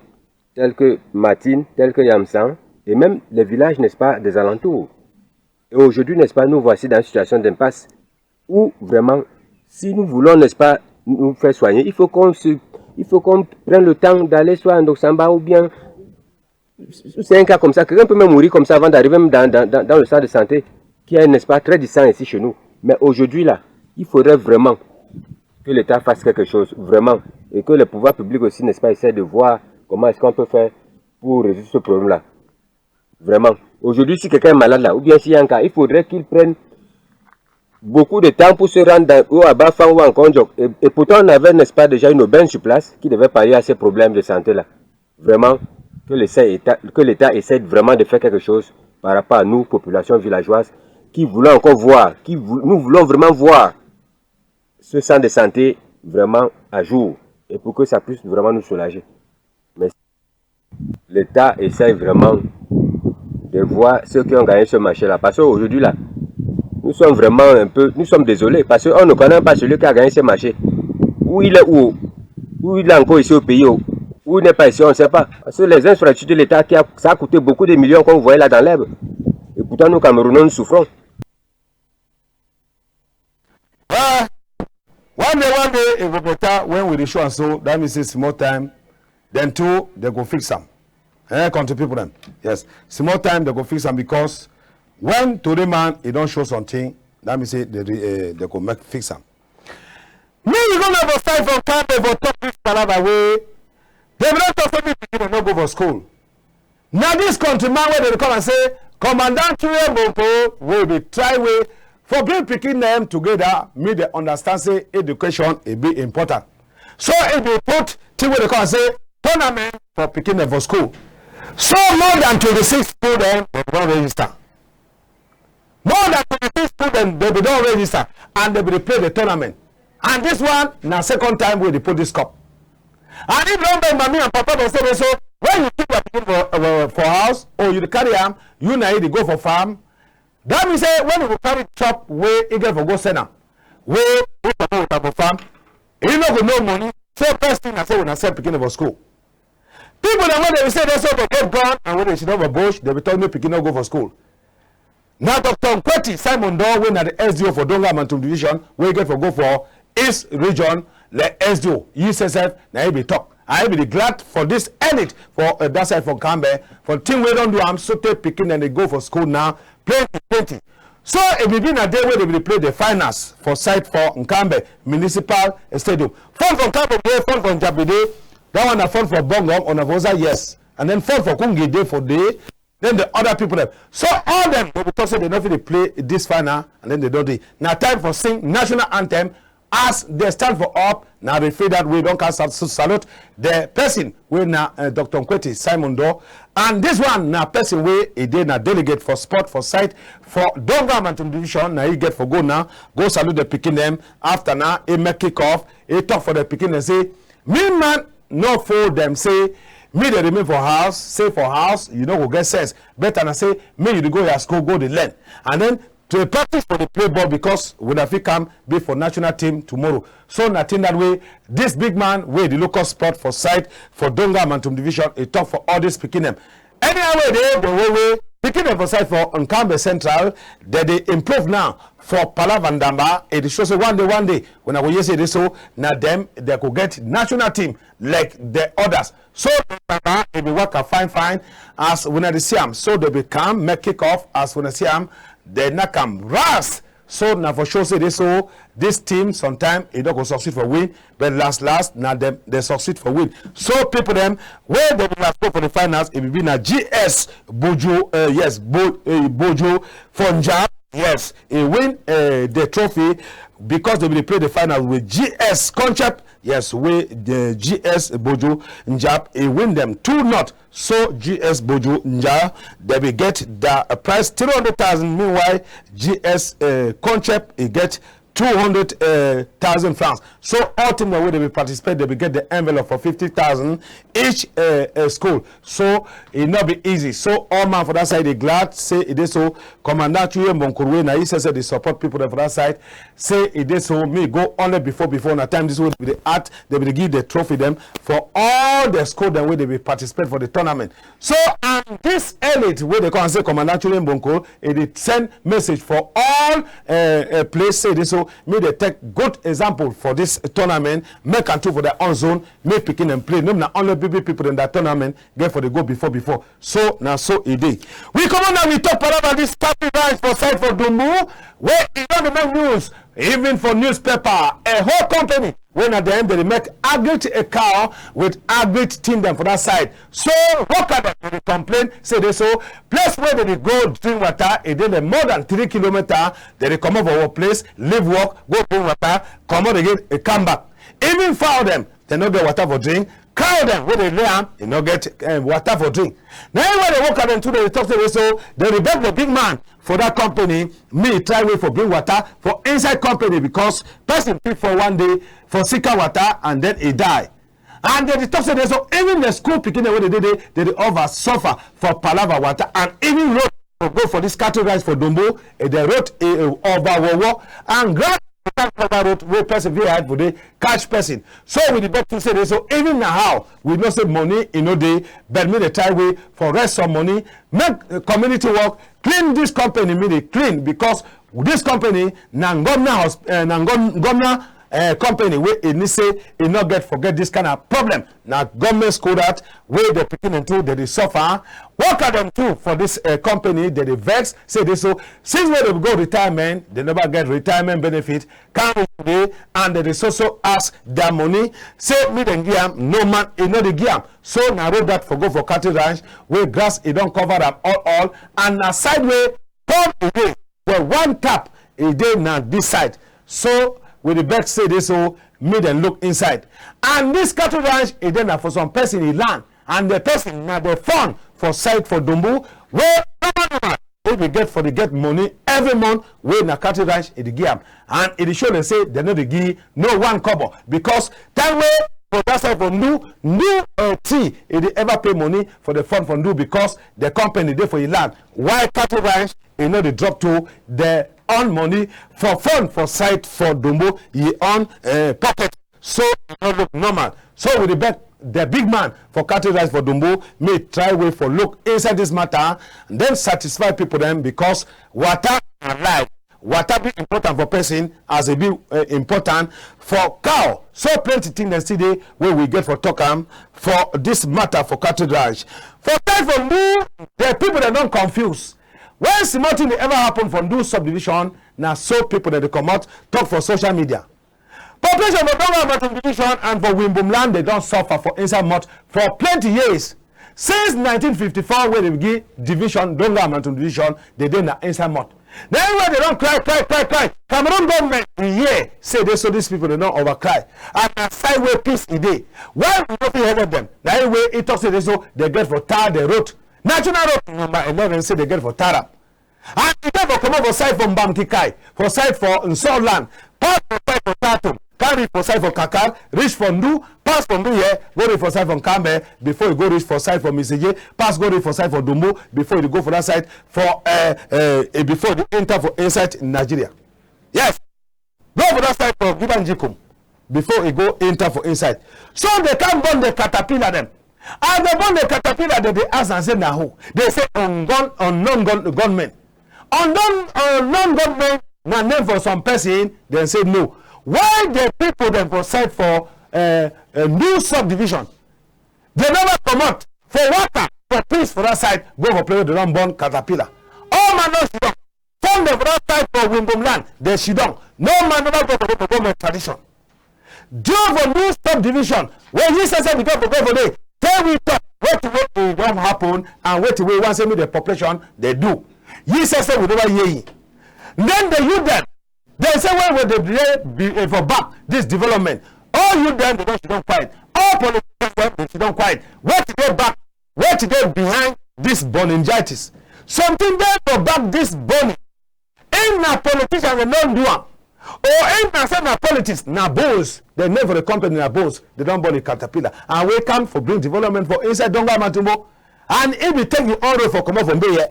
tels que Matin, tels que Yamsan, et même les villages, n'est-ce pas, des alentours. Et aujourd'hui, n'est-ce pas, nous voici dans une situation d'impasse où vraiment, si nous voulons, n'est-ce pas, nous faire soigner, il faut qu'on se, il faut qu'on prenne le temps d'aller soit en Doksamba ou bien c'est un cas comme ça. Quelqu'un peut même mourir comme ça avant d'arriver même dans, dans, dans, dans le centre de santé, qui est, n'est-ce pas, très distant ici chez nous. Mais aujourd'hui, là, il faudrait vraiment que l'État fasse quelque chose, vraiment, et que les pouvoirs publics aussi, n'est-ce pas, essaient de voir comment est-ce qu'on peut faire pour résoudre ce problème-là. Vraiment. Aujourd'hui, si quelqu'un est malade là, ou bien s'il y a un cas, il faudrait qu'il prenne beaucoup de temps pour se rendre dans, ou à Bafang ou en Kondjok. Et, et pourtant, on avait, n'est-ce pas, déjà une aubaine sur place qui devait pallier à ces problèmes de santé-là. Vraiment, que l'État, que l'État essaie vraiment de faire quelque chose par rapport à nous, population villageoise, qui voulons encore voir, qui vou-, nous voulons vraiment voir ce centre de santé vraiment à jour et pour que ça puisse vraiment nous soulager. Mais l'État essaye vraiment de voir ceux qui ont gagné ce marché-là. Parce qu'aujourd'hui, là, nous sommes vraiment un peu, nous sommes désolés parce qu'on ne connaît pas celui qui a gagné ce marché. Où il est, où, où il est encore ici au pays, où, où il n'est pas ici, on ne sait pas. Parce que les infrastructures de l'État, qui a, ça a coûté beaucoup de millions, comme vous voyez là dans l'herbe. Et pourtant, nous, Camerounais, nous souffrons. Well, one day, one day, e go better when we dey show am so. That mean say small time, dem too, dem go fix am. Eh, country people dem. Yes, small time, dem go fix am because when today man, e don show something, that mean say dem, eh, dem go make fix am. Me, you go never fight for Nkambe for talk this palava wey dem don talk say me pikin dem no go for school. Na this country man wey dem dey call am say Commandant Thure Mbompo wey be try way for bring pikin dem together, make dem understand say education e be important. So e be put thing wey dem call am say tournament for pikin dem for school. So more than twenty-six school dem, dem don register. More than twenty-six school dem, dem be don register and dem be dey play the tournament. And this one na second time wey dey put this cup. And if you don beg mami and papa dem say dey so, when you keep your pikin for, uh, for house or you dey carry am, you na e dey go for farm, that mean say when you go carry chop wey e get for go send am, wey e for go with am for farm, e no go know money. So first thing na say una send pikin dem for school. People dem wey dem be say dey so dey get gun and wey dey sit down for bush, dem be talk make pikin no go for school. Na Doctor Nkweti Simon Doh, wey na the S D O for Donga Mantung Division, wey get for go for East Region, le S D O, yi sef sef, na yi be talk. And yi be dey glad for this earned for, uh, that side for Nkambe, for thing wey don do am, so tey pikin dem dey go for school now, plenty, plenty. So e be be na day wey dem be dey play the finals for side for Nkambe Municipal Stadium. Fon for Nkambe dey, fon for Njabi dey, that one na fon for Bongom, Onavoza, yes. And then fon for Kungi dey for dey, then the other people dem. So all dem, dem be talk say dem no fit dey play this final, and then dem don dey. Na time for sing national anthem. As dem stand for up, na referee that wey don come sal-, salute the person wey na, uh, Doctor Nkweti Simon Doh. And this one na person wey e dey na delegate for sport for side for Donga Mantung Division. Na e get for go now, go salute the pikin dem. After now, e make kick off. E talk for the pikin dem say, me man, no fool dem say me dey remain for house, say for house you no go get sense. Better na say me you dey go your school, go dey learn, and then to dey practice for dey play ball because wuna fit come be for national team tomorrow. So na thing that wey this big man wey dey look up sport for side for Donga Mantung Division, e talk for all this pikin dem. Anyhow wey dey, the way wey pikin dem for side for Nkambe Central, dem dey improve now for Palava Ndamba. E dey show say one day, one day, wuna go hear say dey so na dem, dem go get national team like the others. So the Ndamba, e be waka fine, fine as wuna dey see am. So dem be come make kick off as wuna see am. Dem knack am ras. So na for show say dey so this team sometime e no go succeed for win, but last last na dem dey succeed for win. So people dem wey dem be last go for the finals, e be be na G S Buju, uh, yes, Bo-, uh, Buju for Njab, yes, e win, uh, the trophy because dem be dey play the finals with G S Concept, yes, wey the G S Buju Njab e win dem two not. So G S Buju Njab, dem be get the, uh, prize three hundred thousand. Meanwhile, G S, uh, Concept, e get two hundred thousand francs. So all team dem wey dey be participate, dey be get the envelope for fifty thousand each, uh, uh, school. So e no be easy. So all man for that side dey glad say e dey so. Commandant Chuye Mbonkor wey na yi say say dey support people dem for that side say e dey so. Me go only before before na time this wey dey be dey act, dey be dey give the trophy dem for all the school dem wey dey be participate for the tournament. So and this elite wey dey come say Commandant Chuye Mbonkor, e dey send message for all, uh, uh, place say dey so me dey take good example for this tournament, make am too for their own zone, make pikin dem play. No be na only big big people dem that tournament get for dey go before before. So na so e dey. We comot now, we talk palava this Kapi Ranch for side for Dumbu, wey e don dey make news, even for newspaper, a whole company wey na dem dey make agric, a cow with agric thing dem for that side. So worker dem dey complain say dey so place wey dey dey go drink water, e dey dey more than three kilometer. Dey dey comot for work place, leave work, go drink water, comot again, e come back. Even fowl dem, dem no get water for drink. Cow dem wey dey lay am, e no get, eh, water for drink. Na yi wey dey worker dem too dey talk say dey so dey dey beg the big man for that company, me try way for bring water for inside company because person fit fall one day for sika water and then e die. And dey dey talk say dey so even the school pikin dem wey dey dey dey dey dey over suffer for palava water and even road for go for this cattle ranch for Dumbu, eh, the road, eh, eh, over wowo and grass for that cover road wey person fit hide for dey catch person. So we dey beg to say dey so even na how we know say money e no dey, but me dey try way for rest some money, make, eh, community work, clean this company, me dey clean because this company na ngomna hosp-, eh, na ngom-, ngomna, eh, company wey e need say e no get forget this kind of problem. Na government school that wey the pikin dem too dey dey suffer. Worker dem too for this, eh, company dey dey vex say dey so since wey dey go retirement, dey never get retirement benefit. Come reach today and dey dey so so ask their money. Say me dem give am, no man e no dey give am. So na road that for go for cattle ranch wey grass e don cover am all all and na side wey pond e dey. The one tap e dey na this side. So we dey beg say dey so me dem look inside. And this cattle ranch e dey na for some person e land and the person na the fund for side for Dumbu wey normal normal wey dey get for dey get money every month wey na cattle ranch e dey give am and e dey show dem say dem no dey give no one kobo because time wey for that side for Ndu Ndu, uh, tea e dey ever pay money for the fund for Ndu because the company dey for e land. Why cattle ranch e no dey drop to the own money for fund for side for Dumbu e own, uh, pocket. So e no look normal. So we dey beg the big man for cattle ranch for Dumbu, me try way for look inside this matter, then satisfy people dem because water na life. Water be important for person as e be, eh, important for cow. So plenty thing dem still dey wey we get for talk am for this matter for cattle ranch. For time for Ndu, the people dem don confuse. When small thing dey ever happen for Ndu subdivision, na so people dem dey comot talk for social media. Population for Donga Mantung Division and for Wimbum land, dey don suffer for inside mud for plenty years. Since nineteen fifty-four wey dey begin division, Donga Mantung Division, dey dey na inside mud. Na yi wey dey don cry, cry, cry, cry. Cameroon government, e hear say dey so these people dey don over cry. And na side wey peace e dey. Why we no fit help dem? Na yi wey e talk say dey so dey get for tar the road. National road number eleven say dey get for tar am. And e get for comot for side for Mbamkikai, for side for Nsor land, pass for side for Tatum, come reach for side for Kakar, reach for Ndu, pass for Ndu here, go reach for side for Nkambe, before e go reach for side for Miseje, pass go reach for side for Dumbu, before e go for that side for, eh, eh, eh, before e enter for inside Nigeria. Yes. Go for that side for Gidan Jikum before e go enter for inside. So dey come burn the caterpillar dem. As dey burn the caterpillar, dey dey ask am say na who? Dey say unknown, unknown gun, gunmen. Unknown, unknown gunmen na name for some person. Dem say no. Why the people dem for side for, eh, eh, Ndu subdivision, dey never comot for waka for peace for that side go for place wey dey don burn caterpillar. All man don sidon. Some dem for that side for Wimbum land, dey sidon. No man never go for dey for go make tradition. Joe for Ndu subdivision, wey yi say say we go for go for dey, tell we talk wetin wey e don happen and wetin wey e wan say make the population dey do. Yi say say we never hear yi. Then the youth dem, dem say when we dey dey be, eh, for back this development, all youth dem dey don sidon quiet, all politicians dem dey sidon quiet. Wetin dey back Wetin dey behind this burningitis? Something dey for back this burning. If na politician dem don do am, Or if na say na politics, na bulls. The name for the company na bulls. Dem don born the caterpillar. And wey come for bring development for inside Donga Mantumbo. And e be take yi own road for comot for Mbeya.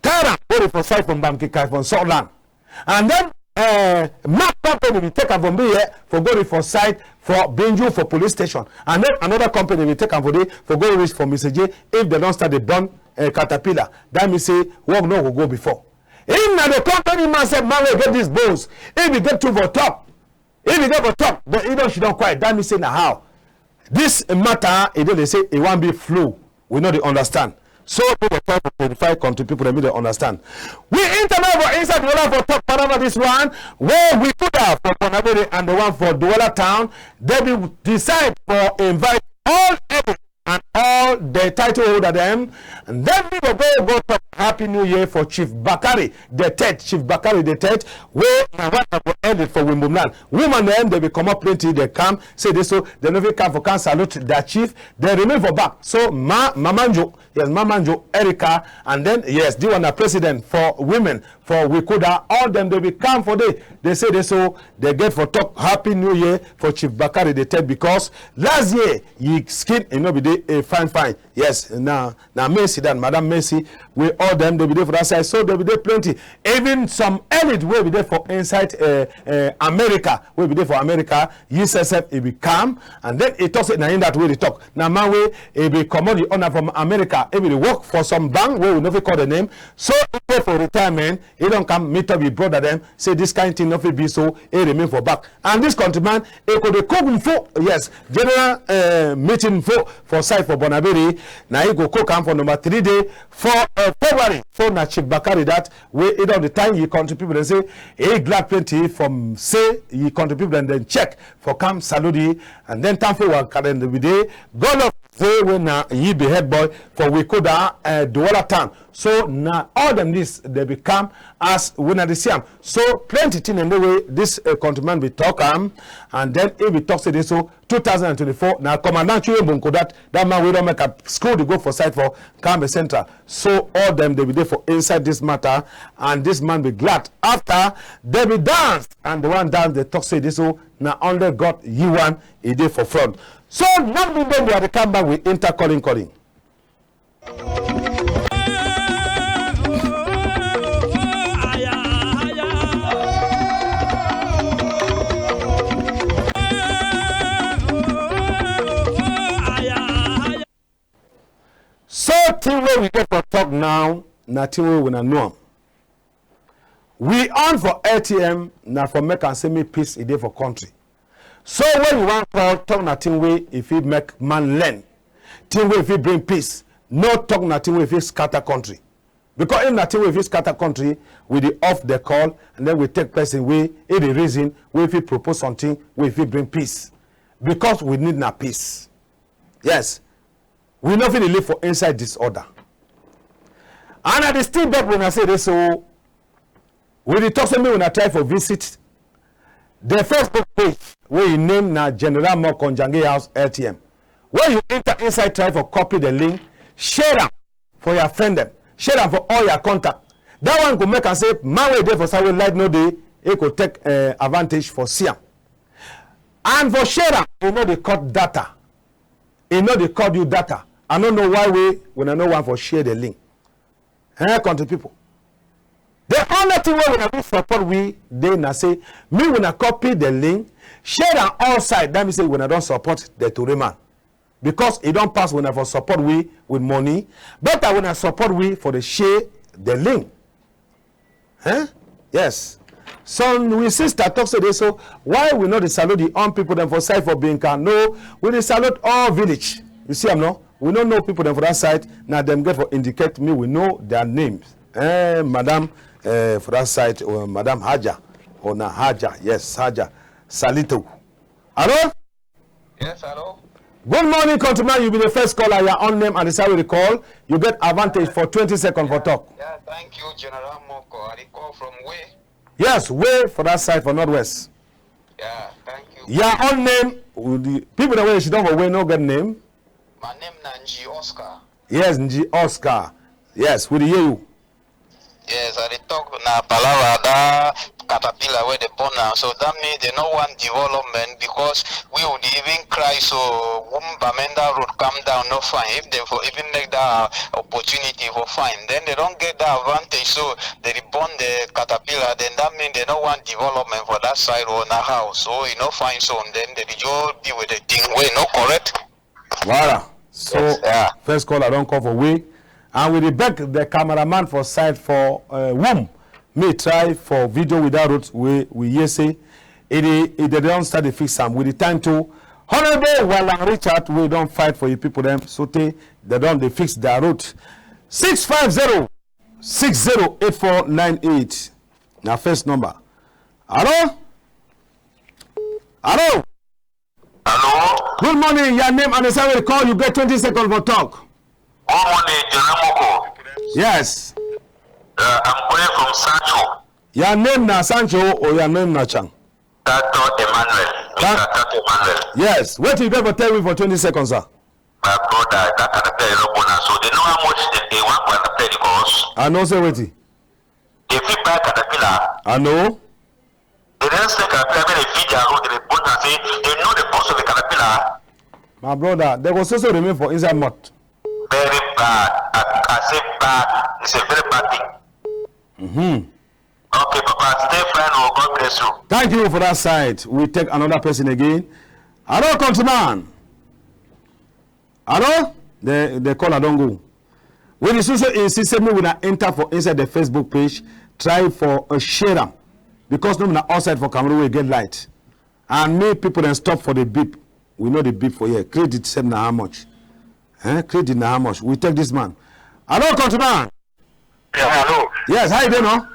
Carry am go dey for side for Mbamkikai for Nsoklan. And then, eh, Mark company be take am for Mbeya for go dey for side for Binju for police station. And then another company be take am for dey for go reach for Misaje. If dem don start dey burn, eh, caterpillar, that mean say work no go go before. If na the company man sef, man wey get these bulls, if e get two for talk, if e get for talk, then e don, she don quiet. That mean say na how this matter, e dey, dey say e wan be flu. We no dey understand. So make we try for clarify country people, dem make dem understand. We internet for inside the world for talk palava this one. Wey we put out for Bonaberi and the one for Douala town, dem be decide for invite all elders and all the title holder dem. And then we go go, go talk Happy New Year for Chief Bakari the third. Chief Bakari the third, wey na one of the elders for Wimbumland. Woman dem, dem be comot plenty, dem come, say dey so, dem no fit come for come salute their chief. Dem remain for back. So Ma, Mama Njo, yes, Mama Njo, Erica, and then, yes, the one na president for women for Wikoda, all dem, dem be come for dey. Dem say dey so, dem get for talk Happy New Year for Chief Bakari the third, because last year, yi skin, e no be dey, eh, fine, fine. Yes, na, na Mercy, that Madam Mercy, wey all dem, dem be dey for that side. So dem be dey plenty. Even some elite wey be dey for inside, eh, eh, America, wey be dey for America, yi sef sef, e be come, and then e talk say na him that wey dey talk. Na man wey e be comot the honor from America, e be dey work for some bank wey we no fit call the name. So e dey for retirement, e don come meet up with brother dem, say this kind thing no fit be so, e remain for back. And this countryman, e go dey cook mfo, yes, general, eh, meeting mfo for side for Bonaberi. Na e go cook am for number three day for, eh, February. So na Chief Bakari that, wey e don dey thank yi country people dem, say e glad plenty from say yi country people dem, dem check for come salute yi, and then thank for waka dem be dey. God of say wey na yi be head boy for Wikoda, eh, Douala town. So na all dem this, dem be come as we na dey see am. So plenty thing dem dey wey this, eh, countryman be talk am, and then e be talk say dey so two thousand and twenty-four, na Commandant Chuye Mbonko that, that man wey don make am school dey go for side for Nkambe Central. So all dem, dem be dey for inside this matter, and this man be glad. After dem be dance, and the one dance, dem talk say dey so na only God, yi one, e dey for front. So not be dem, we are the come back, we enter calling, calling. So thing wey we get for talk now, na thing wey we na know am. We on for L T M, na for make am say make peace e dey for country. So when you wan call, talk na thing wey e fit make man learn, thing wey e fit bring peace. No talk na thing wey e fit scatter country. Because if na thing wey e fit scatter country, we dey off the call, and then we take person wey e dey reason, wey fit propose something wey e fit bring peace. Because we need na peace. Yes. We no fit dey live for inside disorder. And I dey still beg una say dey so, we dey talk say make una try for visit the Facebook page wey yi name na General Moko Njangi House L T M. When you enter inside, try for copy the link, share am for your friend dem, share am for all your contact. That one go make am say man wey dey for side wey light no dey, e go take, eh, advantage for see am. And for share am, e no dey cut data. E no dey cut you data. I no know why wey una no wan for share the link. Eh, country people. The only thing wey una fit support we dey na say, make una copy the link, share am outside. That mean say una don support the tori man. Because e don pass una for support we with money, better una support we for the share the link. Eh? Yes. Some we sister talk say dey so, why we no dey salute the own people dem for side for Binka? No, we dey salute all village. You see am, no? We no know people dem for that side. Na dem get for indicate me. We know their names. Eh, madam, eh, for that side, uh, Madam Haja, or na Haja, yes, Haja Salitu. Hello? Yes, hello. Good morning, countryman. You be the first caller. Your own name and the side wey you dey call. You get advantage for twenty seconds for talk. Yeah, thank you, General Moko. I dey call from Weh? Yes, Weh for that side for Northwest. Yeah, thank you. Your own name. With the people that wey sit down for Weh no get name. My name na Nji Oscar. Yes, Nji Oscar. Yes, we dey hear you. Yes, I dey talk na palava that caterpillar wey dey burn am. So that mean dem no want development, because we, we dey even cry so, Wum Bamenda road come down no fine. If dem for even make that opportunity for fine, then dem don get that advantage. So dem dey burn the caterpillar, then that mean dem no want development for that side or na how. So e no fine so, then dem dey just be with the thing wey no correct. Voilà. So, yes, yeah. First caller don call for we. And we dey beg the cameraman for side for, uh, Wum. Me try for video with that road wey we hear say e dey, e dey don start dey fix am. We dey thank to Honourable Walang Richard wey don fight for yi people dem. So tey dem don dey fix their road. Six five zero, six zero eight four nine eight. Na first number. Hello? Hello? Hello? Good morning. Your name and the side wey you call. You get twenty seconds for talk. Good morning, General Moko. Yes. Uh, I'm calling from Sancho. Your name na Sancho or your name na Chang? Tato Emmanuel. Tan- Mister Tato Emmanuel. Yes. Wetin you get for tell me for twenty seconds, sir? My brother, that caterpillar you no born am so. Dem know how much dem dey want caterpillar dey cost? I know say wetin. Dem fit buy caterpillar. I know. Dem don sell caterpillar, make dem feed their road, dem dey burn am, say dem know the cost of the caterpillar. My brother, dem go so so remain for inside mud. Very bad. I, I say bad. It's a very bad thing. Mm-hmm. Okay, Papa, stay fine. Oh, God bless you. Thank you for that side. We take another person again. Hello, countryman. Hello? The, the caller don go. We dey so so insist say make we na enter for inside the Facebook page, try for, uh, share am, because no be na outside for Cameroon we get light. And make people dem stop for the beep. We know the beep for here. Credit sef na how much? Eh? Credit na how much? We take this man. Hello, countryman. Yeah, hello. Yes, how you dey now?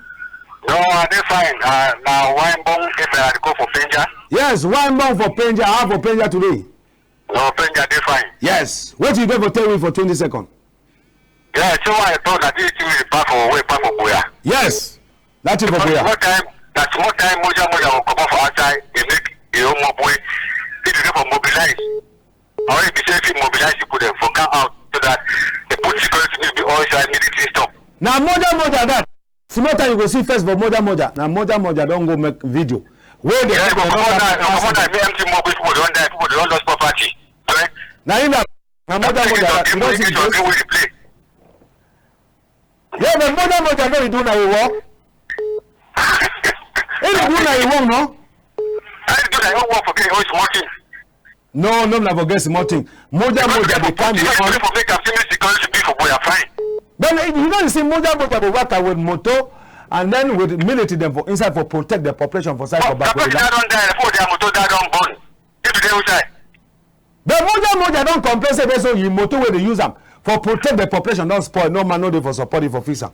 No, I dey fine. Uh, na Wine Bong, if I go for Penja. Yes, Wine Bong for Penja. How for Penja today? No, Penja dey fine. Yes. Wetin you get for tell we for twenty seconds? Yeah, so why I talk that this thing wey pass for, wey pass for Buea. Yes. That thing for Buea. Small time, that small time, moja moja go comot for outside. Dem make the whole mob wey. If you get for mobilize, or if you say if you mobilize people dem for come out so that the put security, maybe all side military stop. Na moja moja that. Small time you go see first for moja moja. Na moja moja don go make video. Wey the people don come out, make empty mob, people don die, people don lost property. Right? Na him that, na moja moja that. You don see the place? Yeah, but moja moja no, e do na e work. E do na e work, no? I do na e work for get small thing. No, no, na for get small thing. Moja moja dey come the on. But you know, you see, moja moja dey waka with motor and then with military dem for inside for protect the population for side for back. That person that don die, for their motor that don burn. If they outside. But moja moja don complain say this so yi motor wey dey use am for protect the population don spoil. No man no dey for support yi for fix am.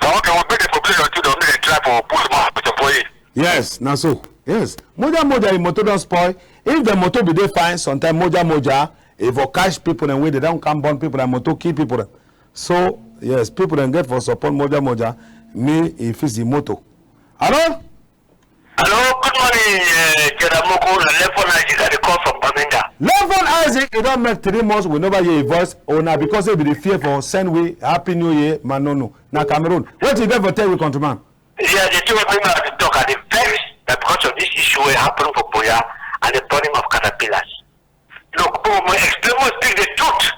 So, okay, we beg the population too, dem make dem try for put mouth for it. Yes, na so. Yes. Moja moja, yi motor don spoil. If the motor be dey fine, sometimes moja moja, e for catch people dem wey dey don come burn people dem motor, kill people dem. So, yes, people dem get for support moja moja, make e fix the motor. Hello? Hello, good morning, uh, General Moko. Na Lefon Isaac, I dey call from Bamenda. Lefon Isaac, e don make three months we never hear yi voice. Or na because e be dey fear for send we Happy New Year, man no know. Na Cameroon. Wetin you get for tell we, countryman? Yeah, the thing wey bring me out to talk, I dey vex that because of this issue wey happen for Buea and the burning of caterpillars. Look, we must explain, we must speak the truth.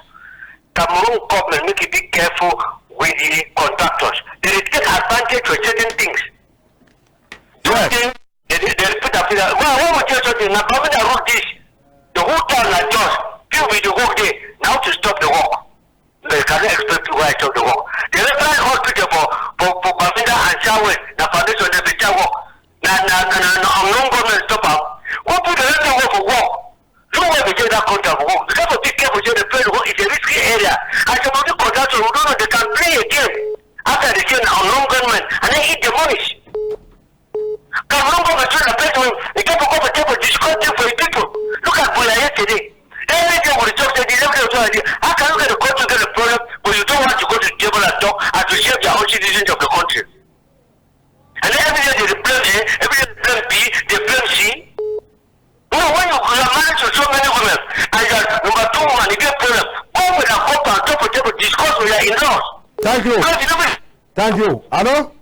Cameroon government make e be careful with the contractors. Dem dey take advantage for certain things. Yes. Those things, dem dey, dem dey put am, put am. Why, why we tell something? Na Bamenda road this. The whole town na just. People be dey work there. Na how to stop the work. But you cannot expect people wey stop the work. The referral hospital for, for, for Bamenda and Sawe, na foundation dem be start work. Na, na, na, na, na unknown government stop am. Who put the referral work for work? Look where they take that contract for work. Because of this case, we say the place work is a risky area. As a multi contractor, we don't know they can play a game. After they say na unknown government, and then eat the money. Come on, go between the place wey e get for comfortable, discuss things for the people. Look at Buea yesterday. Every day we talk say this, every day we talk like this. How can you get the country get a problem, but you don't want to go to the table and talk and to save their own citizens of the country? And then every day they blame A, every day they blame B, they blame C. No, when you, you are married to so many women, and you are number two woman, you get problem. Go with a couple and talk with them, discuss with your in-laws. Thank you. Because you know, thank you. Hello?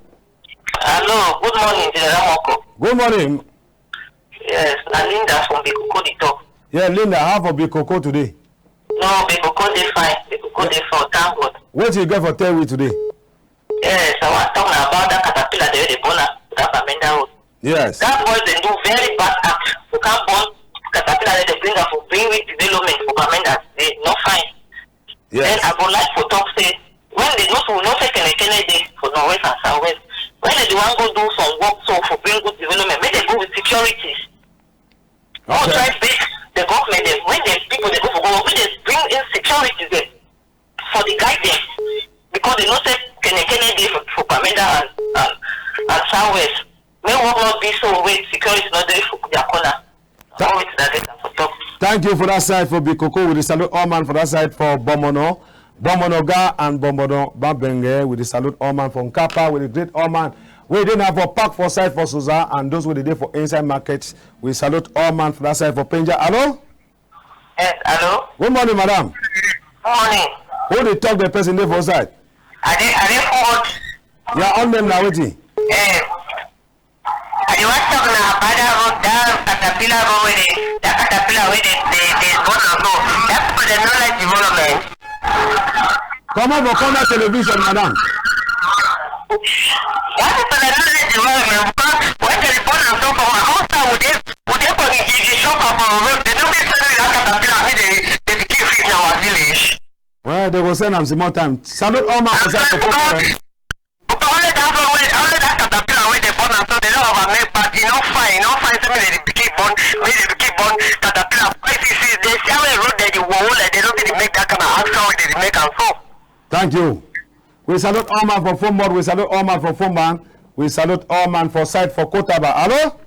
Uh, Hello, good morning, General Moko. Good morning. Yes, na Linda from Bikoko dey talk. Yeah, Linda, how for Bikoko today? No, Bikoko dey fine. Bikoko dey fine, thank God. Wetin you get for tell we today? Yes, I wan talk na about that caterpillar dem wey dey burn am, that Bamenda Road. Yes. That boy dem do very bad act. We can't burn caterpillar wey dem bring am for bring we development for Bamenda. Dey no fine. Yes. Then I go like for talk say when they know, we know say kene kene dey for Northwest and Southwest. When they dey wan go do some work so for bring good development, make they go with securities. No, okay, try beg the government dem, when the people dey go for go work, make they bring in securities dem for the guide dem, because they know say kene kene dey for, for Bamenda and, and, and Southwest. Make work no be so wey security no dey for their corner. Tha- All wetin I get am for talk. Thank you for that side for Bikoko. We dey salute all man for that side for Bomono. Bomono Ga and Bomono Babenge. We dey salute all man for Nkapa. We dey greet all man wey dey na for park for side for Suza and those wey dey dey for inside market. We salute all man for that side for Penja. Hello? Yes, hello? Good morning, madam. Morning. Who dey talk, the person dey for side? I dey, I dey forward. Your own name na wetin? Eh, I dey wan talk na about that road, that caterpillar road wey dey, that caterpillar wey dey, dey, dey burn am so. That people dem no like development. Comot for corner television, madam. That people dem no like development because when dem dey burn am so for my outside, we dey, we dey for the, the, the shop for road. Dem no fit send me that caterpillar, make dem, dem begin fix na our village. Well, dem go send am small time. Salute all man for side for Bikoko. Only that one wey, only that caterpillar wey dey burn am so, dem don over make, but e no fine, e no fine say make dem dey begin burn, make dem begin burn caterpillar. Why you see, see, dem see how road dem dey wo wo like dem no fit dey make that kind of action wey dem dey make am so. Thank you. We salute all man for phone board. We salute all man for phone man. We salute all man for side for Kotaba. Hello?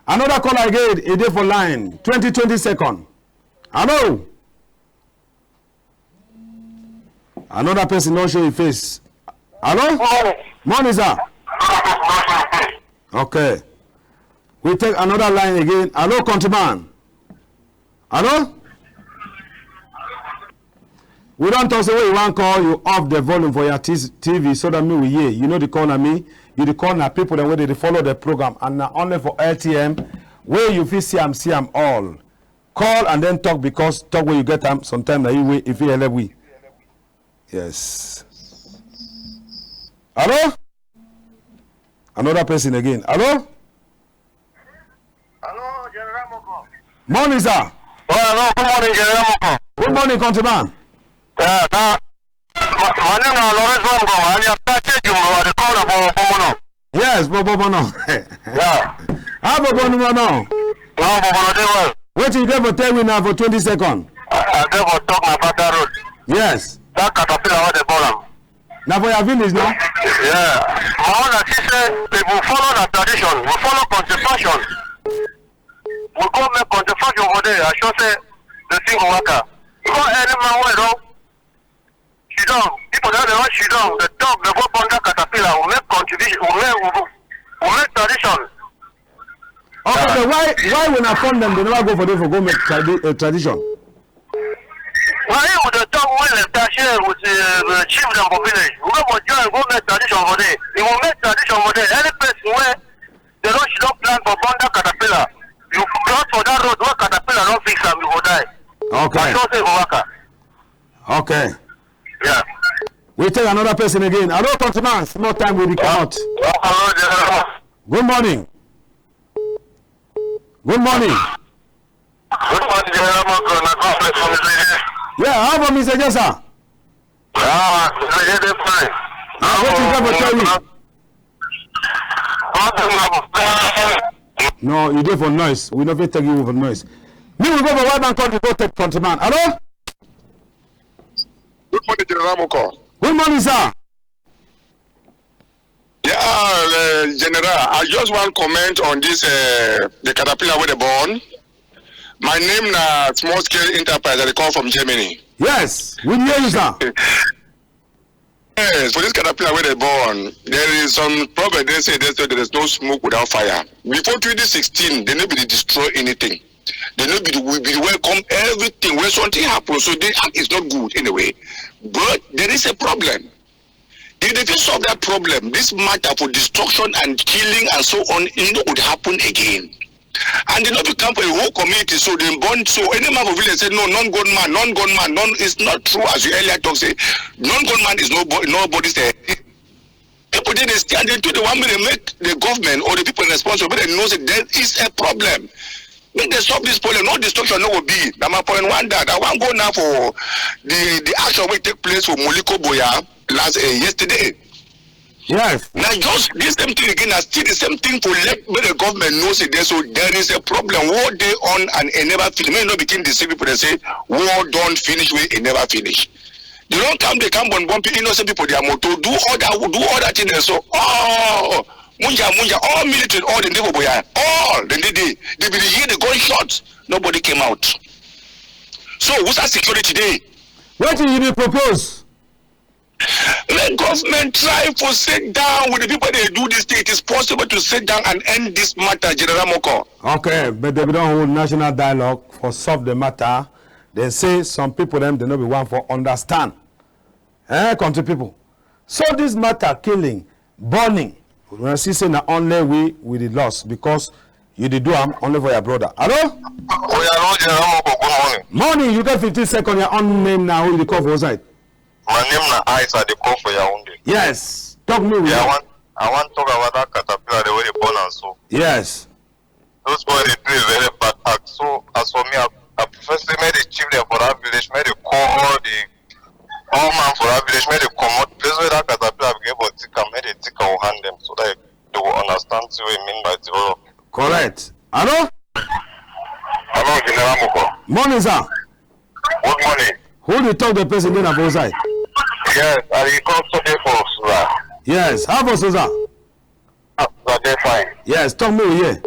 Another caller again. E dey for line. Twenty, twenty second. Hello? Another person don show yi face. Hello? Morning. Morning, sir. Okay. We take another line again. Hello, countryman. Hello? We don talk say when you wan call, you off the volume for your T-, T V so that me we hear. You know the call na me. You the call na people dem wey dey follow the program, and na only for L T M wey you fit see am, see am all. Call and then talk, because talk wey you get am, sometime na you wey e fit help we. Yes. Hello? Another person again. Hello? Hello, General Moko. Morning, sir. Oh, hello. Good morning, General Moko. Good morning, countryman. Yeah, na, my, my name na Lawrence Wamgong. I dey attack Jumbo. I dey call for Bomono. Yes, Bobo Bono. Yeah. How Bobo Bono? No, Bobo Bono dey well. Wetin you get for tell we now for twenty second? I, I get for talk na Bata Road. Yes. That caterpillar wey dey burn am. Na for your village, no? Yeah. My own na see say if we follow na tradition, we follow constitution, we go make constitution for there, I sure say the thing go waka. Because any man wey don sidon, people don dey run sidon, the dog dey go burn that caterpillar, we make contribution, we make, we, we make tradition. Okay, but why, why when I phone them, they never go for there for go make tradi-, uh, tradition? Na him we dey talk, we dey touch here with the, the chief dem for village. We go for join, go make tradition for there. If we make tradition for there, any person wey dey don sidon plan for burn that caterpillar, you cross for that road wey caterpillar don fix am, you go die. Okay. I sure say e go waka. Okay. Yeah. We take another person again. Hello, countryman. Small time we dey comot. Uh, hello, General. Good morning. Good morning. Good morning, General Moko. Na God bless you, Mister J. Yeah, how about Mister J, sir? Ah, Mister J dey fine. Na wetin you get for tell me? No, you dey for noise. We no fit take you for noise. Me, we go for white man country, go take countryman. Hello? Good morning, General Moko. Good morning, sir. Yeah, uh, General, I just wan comment on this, uh, the caterpillar wey dey burn. My name na Small Scale Enterprise. I dey call from Germany. Yes, we hear you, sir. Yes, for this caterpillar wey dey burn, there is some proverb dey say, dey say there is no smoke without fire. Before twenty sixteen, dem no be dey destroy anything. Dem no be dey, we be dey welcome everything. When something happen, so the act is not good anyway. But there is a problem. If dem fit solve that problem, this matter for destruction and killing and so on, e no go happen again. And dem no fit come for a whole community, so dem born, so any man for village say, "No, non gunman, non gunman, non," it's not true, as you earlier talk say, non gunman is no bo-, nobody's, eh, people dey, dey stand, dem too, dem want make dem make the government or the people responsible, make dem know say there is a problem. Make dem solve this problem, no destruction no go be. Na my point one that. I wan go now for the, the action wey take place for Moliko Boya last, eh, yesterday. Yes. Na just this same thing again, na still the same thing for let, make the government know say there, so there is a problem. War dey on and e never finish. Make e no begin deceive people, dem say war don finish, wey e never finish. Dem don come, dem come burn, burn pe-, innocent people their motor, do all that, do all that thing dem so. Oh, munja, munja, all military, all dem dey for Boya, all dem dey there. Dem be dey hear the gunshot, nobody came out. So, which side security dey? Wetin you dey propose? Make government try for sit down with the people dey do this thing. It is possible to sit down and end this matter, General Moko. Okay, but dem don hold national dialogue for solve the matter. Dem say some people dem, dem no be one for understand. Eh, country people. So this matter, killing, burning, we see say na only we, we dey loss because you dey do am only for your brother. Hello? Oh, yeah, hello, General Moko, good morning. Morning, you get fifteen seconds, your own name now, who you dey call for outside? My name na Ice, I dey call for Yaoundé. Yes, talk me with. Yeah, I want, I want talk about that caterpillar, the way dem burn am so. Yes. Those boys dey do a very bad act. So as for me, I, I prefer say make the chief dem for that village, make dem call all the, all man for that village, make dem comot place wey that caterpillar begin for thick am, make dem thick am with hand dem, so that dem go understand wetin we mean by develop. Correct. Hello? Hello, General Moko. Morning, sir. Good morning. Who dey talk, the person dey na for outside? Yes, I dey call today for Suza. Yes, how for Suza? Ah, I dey fine. Yes, talk me, we hear.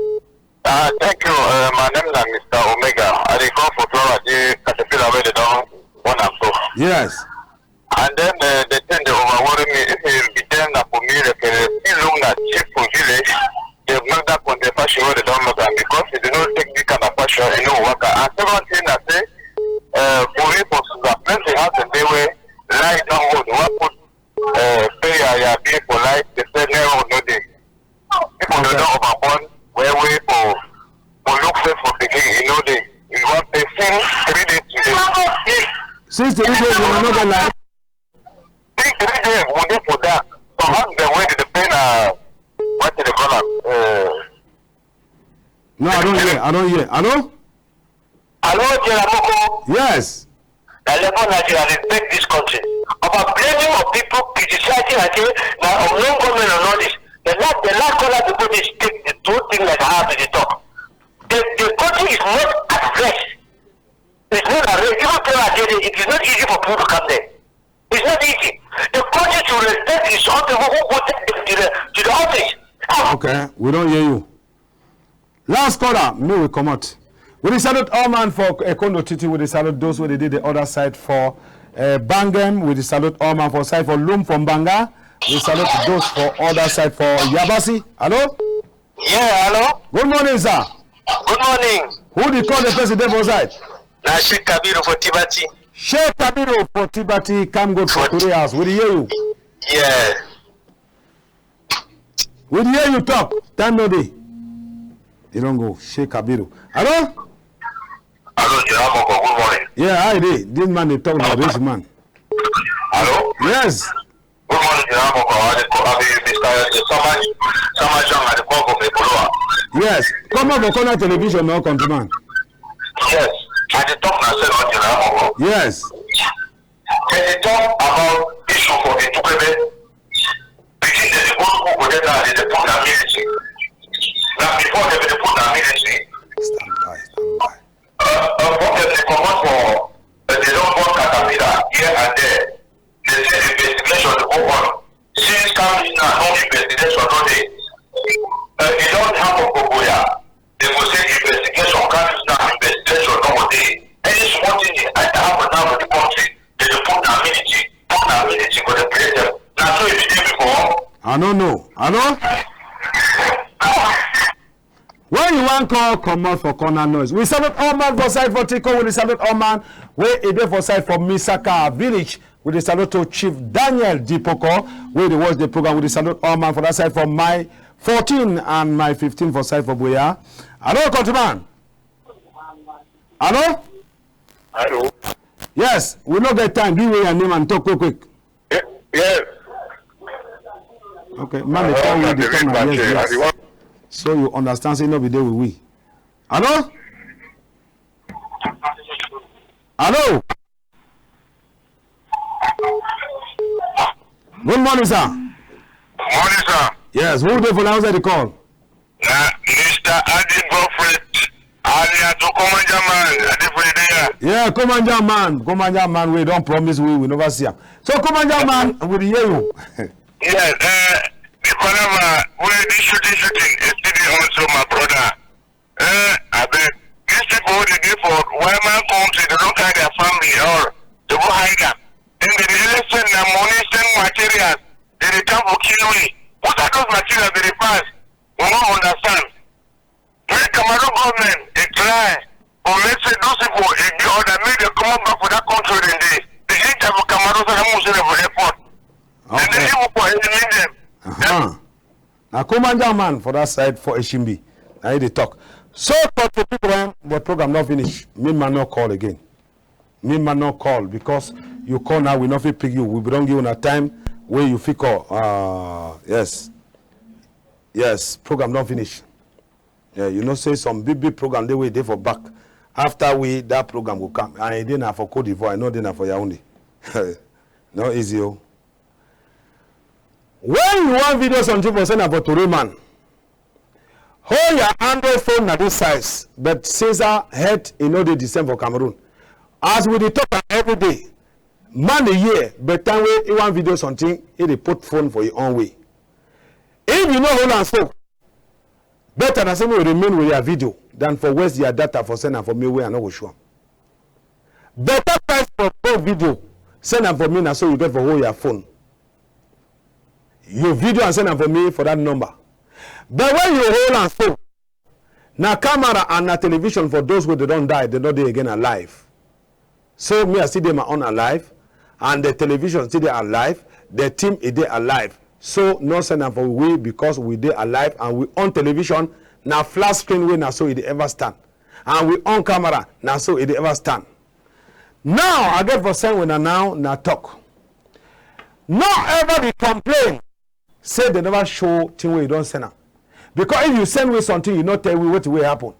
Uh, thank you. Uh, my name na Mister Omega. I dey come for Flower, the caterpillar wey dem don burn am so. Yes. And then, uh, the thing dey over worry me. If e be then na for me, like, uh, still look na chief for village, dem make that content fashion wey dem don make am, because if dem no take this kind of fashion, e no go work out. And second thing na say, uh, for we for Suza, plenty house dem dey wey light don hold, we put uh, pay ya, ya bill for light, dem say network no dey. People dem don overburn well well for, for look face for pikin, e no dey. You wan pay since three days today. Since three days, you no get light? Since three days, we dey for dark. Some house dem wey dem dey pay na, what dem dey call am? Uh, No, I don hear. I don hear. Hello? Hello, General Moko. Yes. Na level na General dey beg this country. Over blaming of people, criticizing and say, na of no government and all this. The last, the last caller before this take the two thing like how dem dey talk. The, the country is not at rest. It's not at rest. Even tell her say it is not easy for people to come there. It's not easy. The country should respect its own people who go take them to the, to the office. Ah. Okay, we don hear you. Last caller, me we comot. We dey salute all man for Ekondo Titi. We dey salute those wey dey dey the other side for, eh, Bangem. We dey salute all man for side for Lum, for Mbanga. We salute those for other side for Yabasi. Hello? Yeah, hello? Good morning, sir. Good morning. Who dey call, the person dey for side? Na Sheikh Kabiru for Tibati. Sheikh Kabiru for Tibati, come good for today house. We dey hear you. Yeah. We dey hear you talk. Time no dey. You don go. Sheikh Kabiru. Hello? Hello, General Moko. Good morning. Yeah, how you dey? This man dey talk na rich man. Hello? Yes. Good morning, General Moko. I dey call, I be Mister Sama, Sama Jean, I dey call from Ebolowa. Yes. Come up for corner television now, countryman. Yes. I dey talk na say, General Moko. Yes. Dem dey talk about issue for Etukebe. Pikin dem dey go school for there now, dem dey put na military. Na before dem dey put na military. Stand by, stand by. Uh, uh, problem dey comot for, uh, dem don burn caterpillar here and there. Dem say investigation dey go on. Since come reach now, no investigation no dey. Uh, e don happen for Boya. Dem go say investigation, come reach now, investigation no go dey. Any small thing dey happen now for the country, dem dey put na military, put na military go dey protect dem. Na so e be dey before. I no know. Hello? When You wan call comot for corner noise. We salute all man for side for Tiko. We dey salute all man wey e dey for side for Misaka village. We dey salute to Chief Daniel Dipoko wey dey watch the program. We dey salute all man for that side for my fourteen and my fifteen for side for Boya. Hello, countryman. Hello? Hello? Yes, we no get time. Give me your name and talk quick, quick. Ye-, yes. Okay, man, the call wey dey come na yes, yes. So you understand say no be dey with we. Hello? Hello? Good morning, sir. Morning, sir. Yes, who dey for line? Who dey call? Na Mister Adi Godfrey, alias Komanja Man. I dey for the day. Yeah, Komanja Man. Komanja Man, we don promise we, we never see am. So, Komanja Man, we dey hear you. Yes, eh, the palava wey this shooting, shooting, e still dey on so, my brother. Eh, abeg, these people wey dey dey for Waiman country, dem don carry their family all, dem go hide am. Then dem dey always send na money, send materials, dem dey come for kill we. What are those materials dem dey pass? We no understand. Make Cameroon government dey try for make say those people e be order, make dem comot back for that country wey dem dey. Dem enter for Cameroon, so dem move, send dem for airport. Dem dey, okay, even for eliminate dem. Uh-huh. Na Komanja Man for that side for Eshimbi. Na he dey talk. So, for the people dem, the program no finish. Me man no call again. Me man no call because you call now, we no fit pick you. We don give una time wey you fit call. Uh, yes. Yes, program don finish. Yeah, you know say some big, big program dey wey dey for back. After we, that program go come. And e dey na for Côte d'Ivoire, e no dey na for Yaoundé. No easy o. When you wan video something for send am for Tori man, hold your Android phone na this size, but sensor head e no dey the same for Cameroon. As we dey talk am every day, man dey hear, but time wey e wan video something, e dey put phone for e own way. If you no hold am so, better na say make you remain with your video than for waste your data for send am for me wey I no go show am. Better price for phone video, send am for me, na so you get for hold your phone. You video and send am for me for that number. But when you hold am so, na camera and na television for those wey dem don die, dem no dey again alive. So me, I still dey my own alive, and the television still dey alive, the team e dey alive. So no send am for we because we dey alive and we own television, na flat screen wey na so e dey ever stand. And we own camera, na so e dey ever stand. Now, I get for send una now, na talk. No ever dey complain say dem never show thing wey you don send am. Because if you send we something, you no tell we wetin wey happen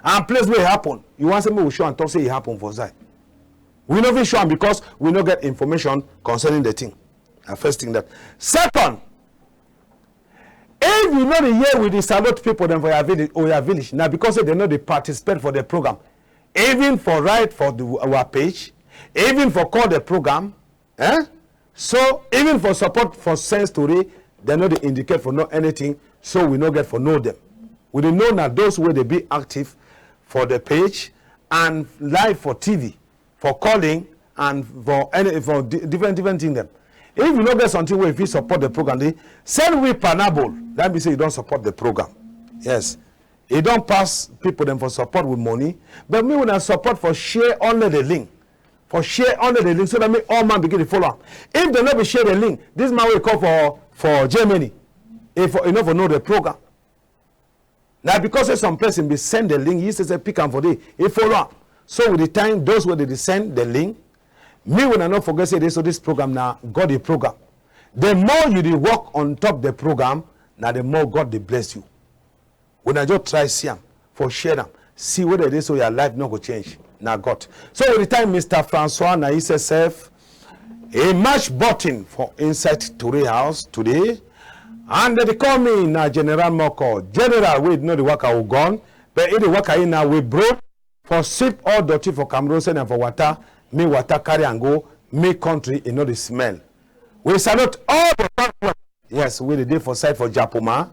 and place wey e happen, you wan say make we show am, talk say e happen for side. We no fit show am because we no get information concerning the thing. Na first thing that. Second, if you no dey hear we dey salute people dem for your village, or your village, na because say dem no dey participate for the program. Even for write for the, our page, even for call the program, eh? So, even for support for send story, dem no dey indicate for know anything, so we no get for know dem. We dey know na those wey dey be active for the page and live for T V, for calling and for any, for di-, different, different thing dem. If you no get something wey you fit support the program, dey send we pineapple. That mean say you don support the program. Yes. E don pass people dem for support with money, but me una support for share only the link. For share only the link so that make all man begin dey follow am. If dem no be share the link, this man wey call for, for Germany, e for, e no for know the program. Na because say some person be send the link, he say, say pick am for there, e follow am. So with the time, those wey dey dey send the link, me una no forget say this, so this program na God the program. The more you dey work on top the program, na the more God dey bless you. Una just try see am, for share am. See whether dey so your life no go change. Na God. So with the time, Mister Francois na he say sef, e match button for inside Tori house today. And dem dey call me na General Moko. General wey no dey waka with gun, but e dey waka in na with broom for sweep all dirty for Cameroon, send am for water, make water carry am go, make country e no dey smell. We salute all the fan club. Yes, we dey dey for side for Japoma.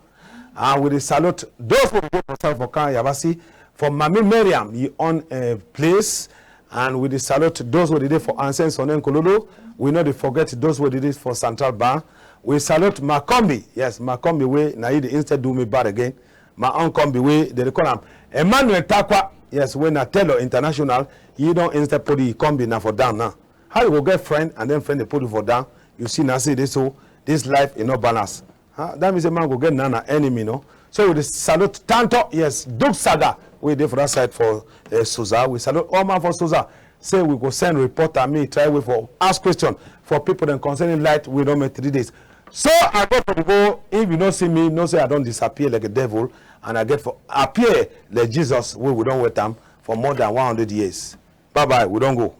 And we dey salute those wey dey dey for side for Kan Yabasi, for Mami Miriam, yi own, eh, place. And we dey salute those wey dey dey for Ansen Sonen Kololo. We no dey forget those wey dey dey for Central Bank. We salute Makombi. Yes, Makombi wey na yi dey instead do me bad again. My own combi wey dem dey call am Emmanuel Takwa. Yes, wey na Tailor International. He don inside put the combi na for down now. How you go get friend and then friend dey put you for down? You see now say this so this life e no balance. Huh? That means a man go get na na enemy, no? So we dey salute Tanto, yes, Duke Saga. We dey for that side for uh, Suza. We salute all man for Suza. Say we go send reporter, me try wait for ask question for people dem concerning light. We don make three days. So I go for the go. If you no see me, no say I don disappear like a devil, and I get for appear like Jesus. Wey we don wait am for more than one hundred years. Bye bye. We don go.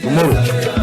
Tomorrow.